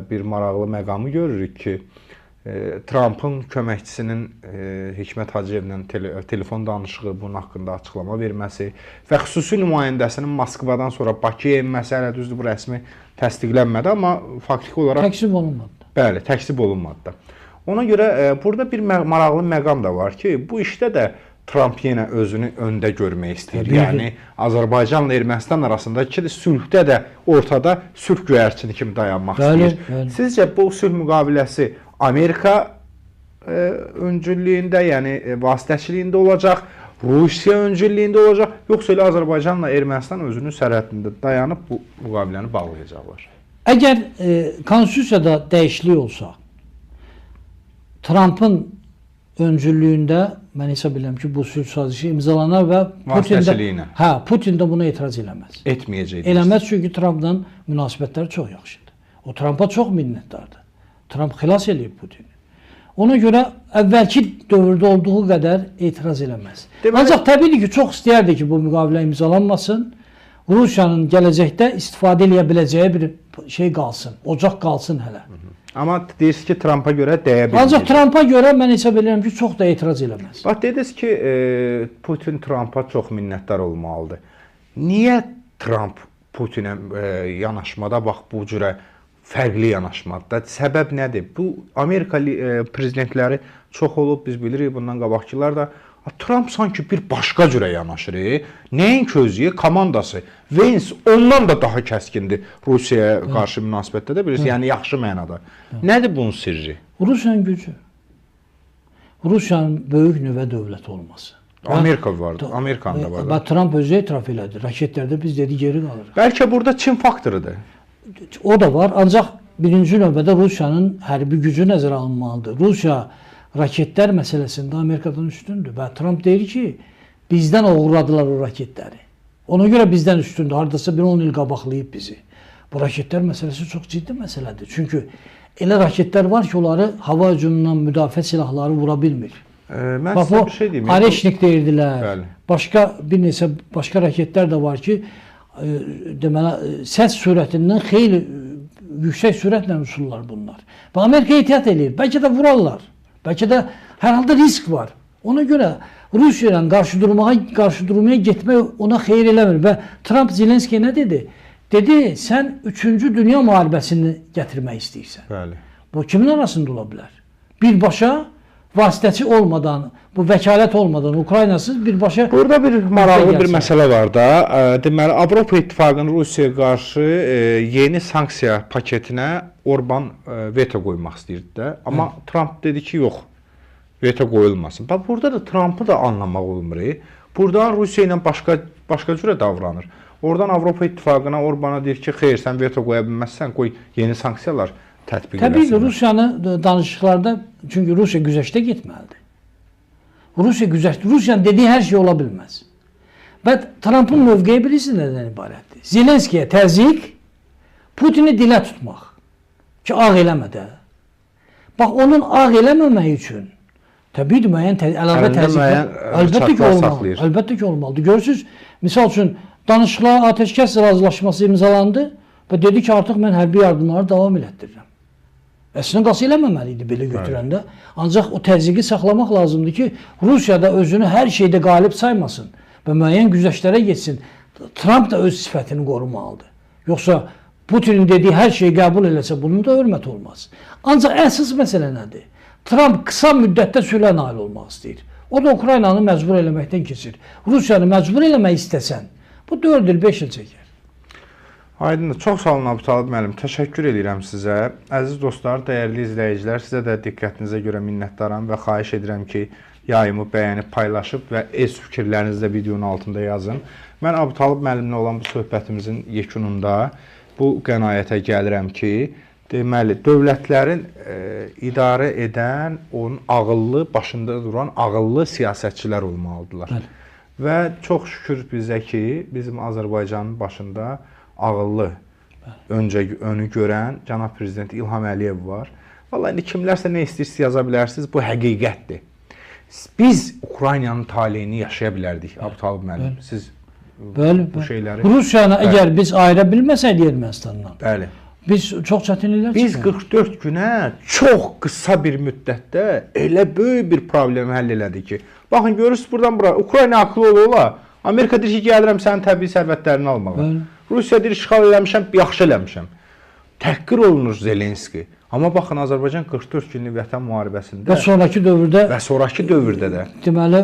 bir maraqlı məqamı görürük ki, Trumpın köməkçisinin Hikmət Hacıyevlə telefon danışığı, bunun haqqında açıqlama verməsi və xüsusi nümayəndəsinin Moskvadan sonra Bakıya enməsi, hələ düzdür, bu rəsmi təsdiqlənmədi, amma faktiki olaraq... Təkzib olunmadı. Bəli, təkzib olunmadı da. Ona görə burada bir maraqlı məqam da var ki, bu işdə də Trump yenə özünü öndə görmək istəyir. Yəni, Azərbaycanla Ermənistan arasındakı sülhdə də ortada sülh göyərçini kimi dayanmaq istəyir. Sizcə bu sülh müqaviləsi Amerika öncüllüyündə, yəni vasitəçiliyində olacaq, Rusiya öncüllüyündə olacaq, yoxsa elə Azərbaycanla Ermənistan özünün sərhədində dayanıb bu müqaviləni bağlayacaqlar? Əgər konstitusiyada dəyişiklik olsa, Trumpın öncüllüyündə mən hesab edirəm ki, bu sülh sazişi imzalanar və Putin də buna etiraz eləməz. Etməyəcək. Eləməz, çünki Trumpla münasibətləri çox yaxşıdır. O Trumpa çox minnətdardır. Trump xilas eləyib Putini. Ona görə əvvəlki dövrdə olduğu qədər etiraz eləməz. Deməli, ancaq təbiidir ki, çox istəyərdi ki, bu müqavilə imzalanmasın. Rusiyanın gələcəkdə istifadə eləyə biləcəyi bir şey qalsın, ocaq qalsın hələ. Amma deyirsiniz ki, Trumpa görə dəyə bilməyəcək. Ancaq Trumpa görə mən hesab edirəm ki, çox da etiraz eləməz. Bax, dediniz ki, Putin Trumpa çox minnətdar olmalıdır. Niyə Trump Putinə yanaşmada bax bu cürə fərqli yanaşmadır? Səbəb nədir? Bu Amerika prezidentləri çox olub, biz bilirik bundan qabaqkılar da. Trump sanki bir başqa cürə yanaşır. Nəyin közlüyü? Komandası. Vance ondan da daha kəskindir Rusiyaya qarşı münasibətdə də bilirsiniz, yəni yaxşı mənada. Nədir bunun sirri? Rusiyanın gücü. Rusiyanın böyük nüvə dövləti olması. Amerika vardı, Amerikanın da vardı. Və Trump özü etiraf elədi. Raketlərdə biz dedi geri qalırıq. Bəlkə burada Çin faktorudur. O da var, ancaq birinci növbədə Rusiyanın hərbi gücü nəzərə alınmalıdır. Rusiya raketlər məsələsində Amerikadan üstündür və Trump deyir ki, bizdən oğurladılar o raketləri. Ona görə bizdən üstündür, haradasa bir 10 il qabaqlayıb bizi. Bu raketlər məsələsi çox ciddi məsələdir. Çünki elə raketlər var ki, onları hava hücumundan müdafiə silahları vura bilmir. Mən sizə bir şey deyim. Areşnik deyirdilər. Bəli. Başqa bir neçə başqa raketlər də var ki, deməli, səs sürətindən xeyli yüksək sürətlə uçurlar bunlar. Və Amerika ehtiyat eləyir. Bəlkə də vurarlar. Bəlkə də hər halda risk var. Ona görə Rusiya ilə qarşı durmaya getmək ona xeyir eləmir. Və Trump Zelenskiyə nə dedi? Dedi, sən 3-cü dünya müharibəsini gətirmək istəyirsən. Bəli. Bu kimin arasında ola bilər? Birbaşa vasitəçi olmadan, bu vəkalət olmadan, Ukraynasız birbaşa... Burada bir maraqlı bir məsələ var da. Deməli, Avropa İttifaqının Rusiyaya qarşı yeni sanksiya paketinə Orban veto qoymaq istəyirdi də. Amma Trump dedi ki, yox, veto qoyulmasın. Bax, burada da Trumpı da anlamaq olmur. Buradan Rusiya ilə başqa cürə davranır. Oradan Avropa İttifaqına, Orbana deyir ki, xeyr, sən veto qoya bilməzsən, qoy yeni sanksiyalar tətbiq eləsinlər. Təbii ki, Rusiyanı danışıqlarda, çünki Rusiya güzəştə getməlidir. Rusiya güzəştə, Rusiyanın dediyi hər şey ola bilməz. Və Trumpın mövqeyi bilirsiniz nədən ibarətdir? Zelenskiyə təzyiq, Putini dilə tutmaq ki, ağ eləmə də. Bax, onun ağ eləməməyi üçün təbii ki, müəyyən əlavə təzyiqlər əlbəttə ki, olmalıdır. Əlbəttə ki, olmalıdır. Görürsünüz, misal üçün, danışıqlar atəşkəs razılaşması imzalandı və dedi ki, artıq mən hərbi yardımları davam elətdirirəm. Əslində qalsa eləməməli idi belə götürəndə. Ancaq o təzyiqi saxlamaq lazımdır ki, Rusiya da özünü hər şeydə qalib saymasın və müəyyən güzəştlərə getsin. Trump da öz sifətini qorumalıdır. Yoxsa Putinin dediyi hər şeyi qəbul eləsə, bunun da hörmət olmaz. Ancaq əsas məsələ nədir? Trump qısa müddətdə sülhə nail olmaq istəyir. O da Ukraynanı məcbur eləməkdən keçir. Rusiyanı məcbur eləmək istəsən, bu 4 il, 5 il çəkər. Aydındır. Çox sağ olun Əbutalıb müəllim. Təşəkkür edirəm sizə. Əziz dostlar, dəyərli izləyicilər, sizə də diqqətinizə görə minnətdaram və xahiş edirəm ki, yayımı bəyənib, paylaşıb və öz fikirlərinizi də videonun altında yazın. Mən Əbutalıb müəllimlə olan bu söhbətimizin yekununda bu qənaətə gəlirəm ki, deməli, dövlətlərin idarə edən, onun ağıllı, başında duran ağıllı siyasətçilər olmalıdırlar. Bəli. Və çox şükür bizə ki, bizim Azərbaycanın başında ağıllı, öncə önü görən cənab prezident İlham Əliyev var. Vallahi indi kimlərsə nə istəyirsiniz yaza bilərsiniz, bu həqiqətdir. Biz Ukraynanın taleyini yaşaya bilərdik, Əbutalıb müəllim. Siz bəli, bu şeyləri... Rusiyanı əgər biz ayıra bilməsəydik Ermənistandan, bəli, biz çox çətinliklər çıxardık. Biz 44 günə çox qısa bir müddətdə elə böyük bir problemi həll elədik ki, baxın, görürsünüz buradan bura, Ukrayna haqlı ola-ola, Amerika deyir ki, gəlirəm sənin təbii sərvətlərini almağa. Bəli. Rusiya deyir, işğal eləmişəm, yaxşı eləmişəm. Təhqir olunur Zelenski. Amma baxın, Azərbaycan 44 günlük vətən müharibəsində və sonrakı dövrdə də deməli,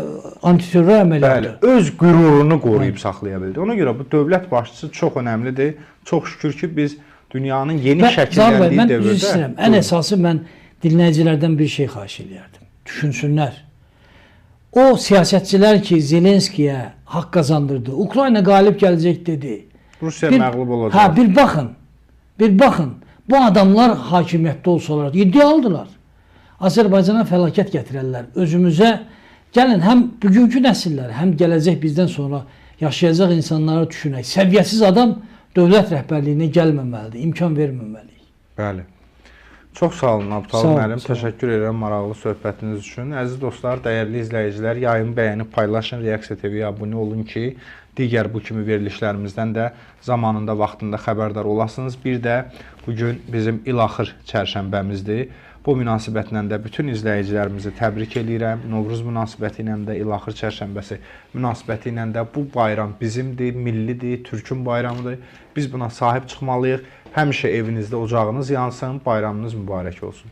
antiterror əməliyyatı. Bəli, öz qürurunu qoruyub saxlaya bildi. Ona görə bu dövlət başçısı çox önəmlidir. Çox şükür ki, biz dünyanın yeni şəkilləndiyi mən dövrdə... Mən istəyirəm, ən əsası mən dinləyicilərdən bir şey xahiş eləyərdim. Düşünsünlər. O siyasətçilər ki, Zelenskiyə haqq qazandırdı, Ukrayna qalib gələcək dedi. Rusiya məğlub olacaq. Hə, bir baxın. Bir baxın, bu adamlar hakimiyyətdə olsalar, iddialıdırlar. Azərbaycana fəlakət gətirərlər. Özümüzə gəlin həm bugünkü nəsilləri, həm gələcək bizdən sonra yaşayacaq insanları düşünək. Səviyyəsiz adam dövlət rəhbərliyinə gəlməməlidir, imkan verməməliyik. Bəli. Çox sağ olun Əbutalibi müəllim. Təşəkkür edirəm maraqlı söhbətiniz üçün. Əziz dostlar, dəyərli izləyicilər, yayımı bəyənib paylaşın, Reaksiya TV-yə abunə olun ki, digər bu kimi verilişlərimizdən də zamanında, vaxtında xəbərdar olasınız. Bir də bu gün bizim ilaxır çərşənbəmizdir. Bu münasibətlə də bütün izləyicilərimizi təbrik eləyirəm. Novruz münasibəti ilə də, ilaxır çərşənbəsi münasibəti ilə də bu bayram bizimdir, millidir, Türkün bayramıdır. Biz buna sahib çıxmalıyıq. Həmişə evinizdə ocağınız yansın, bayramınız mübarək olsun.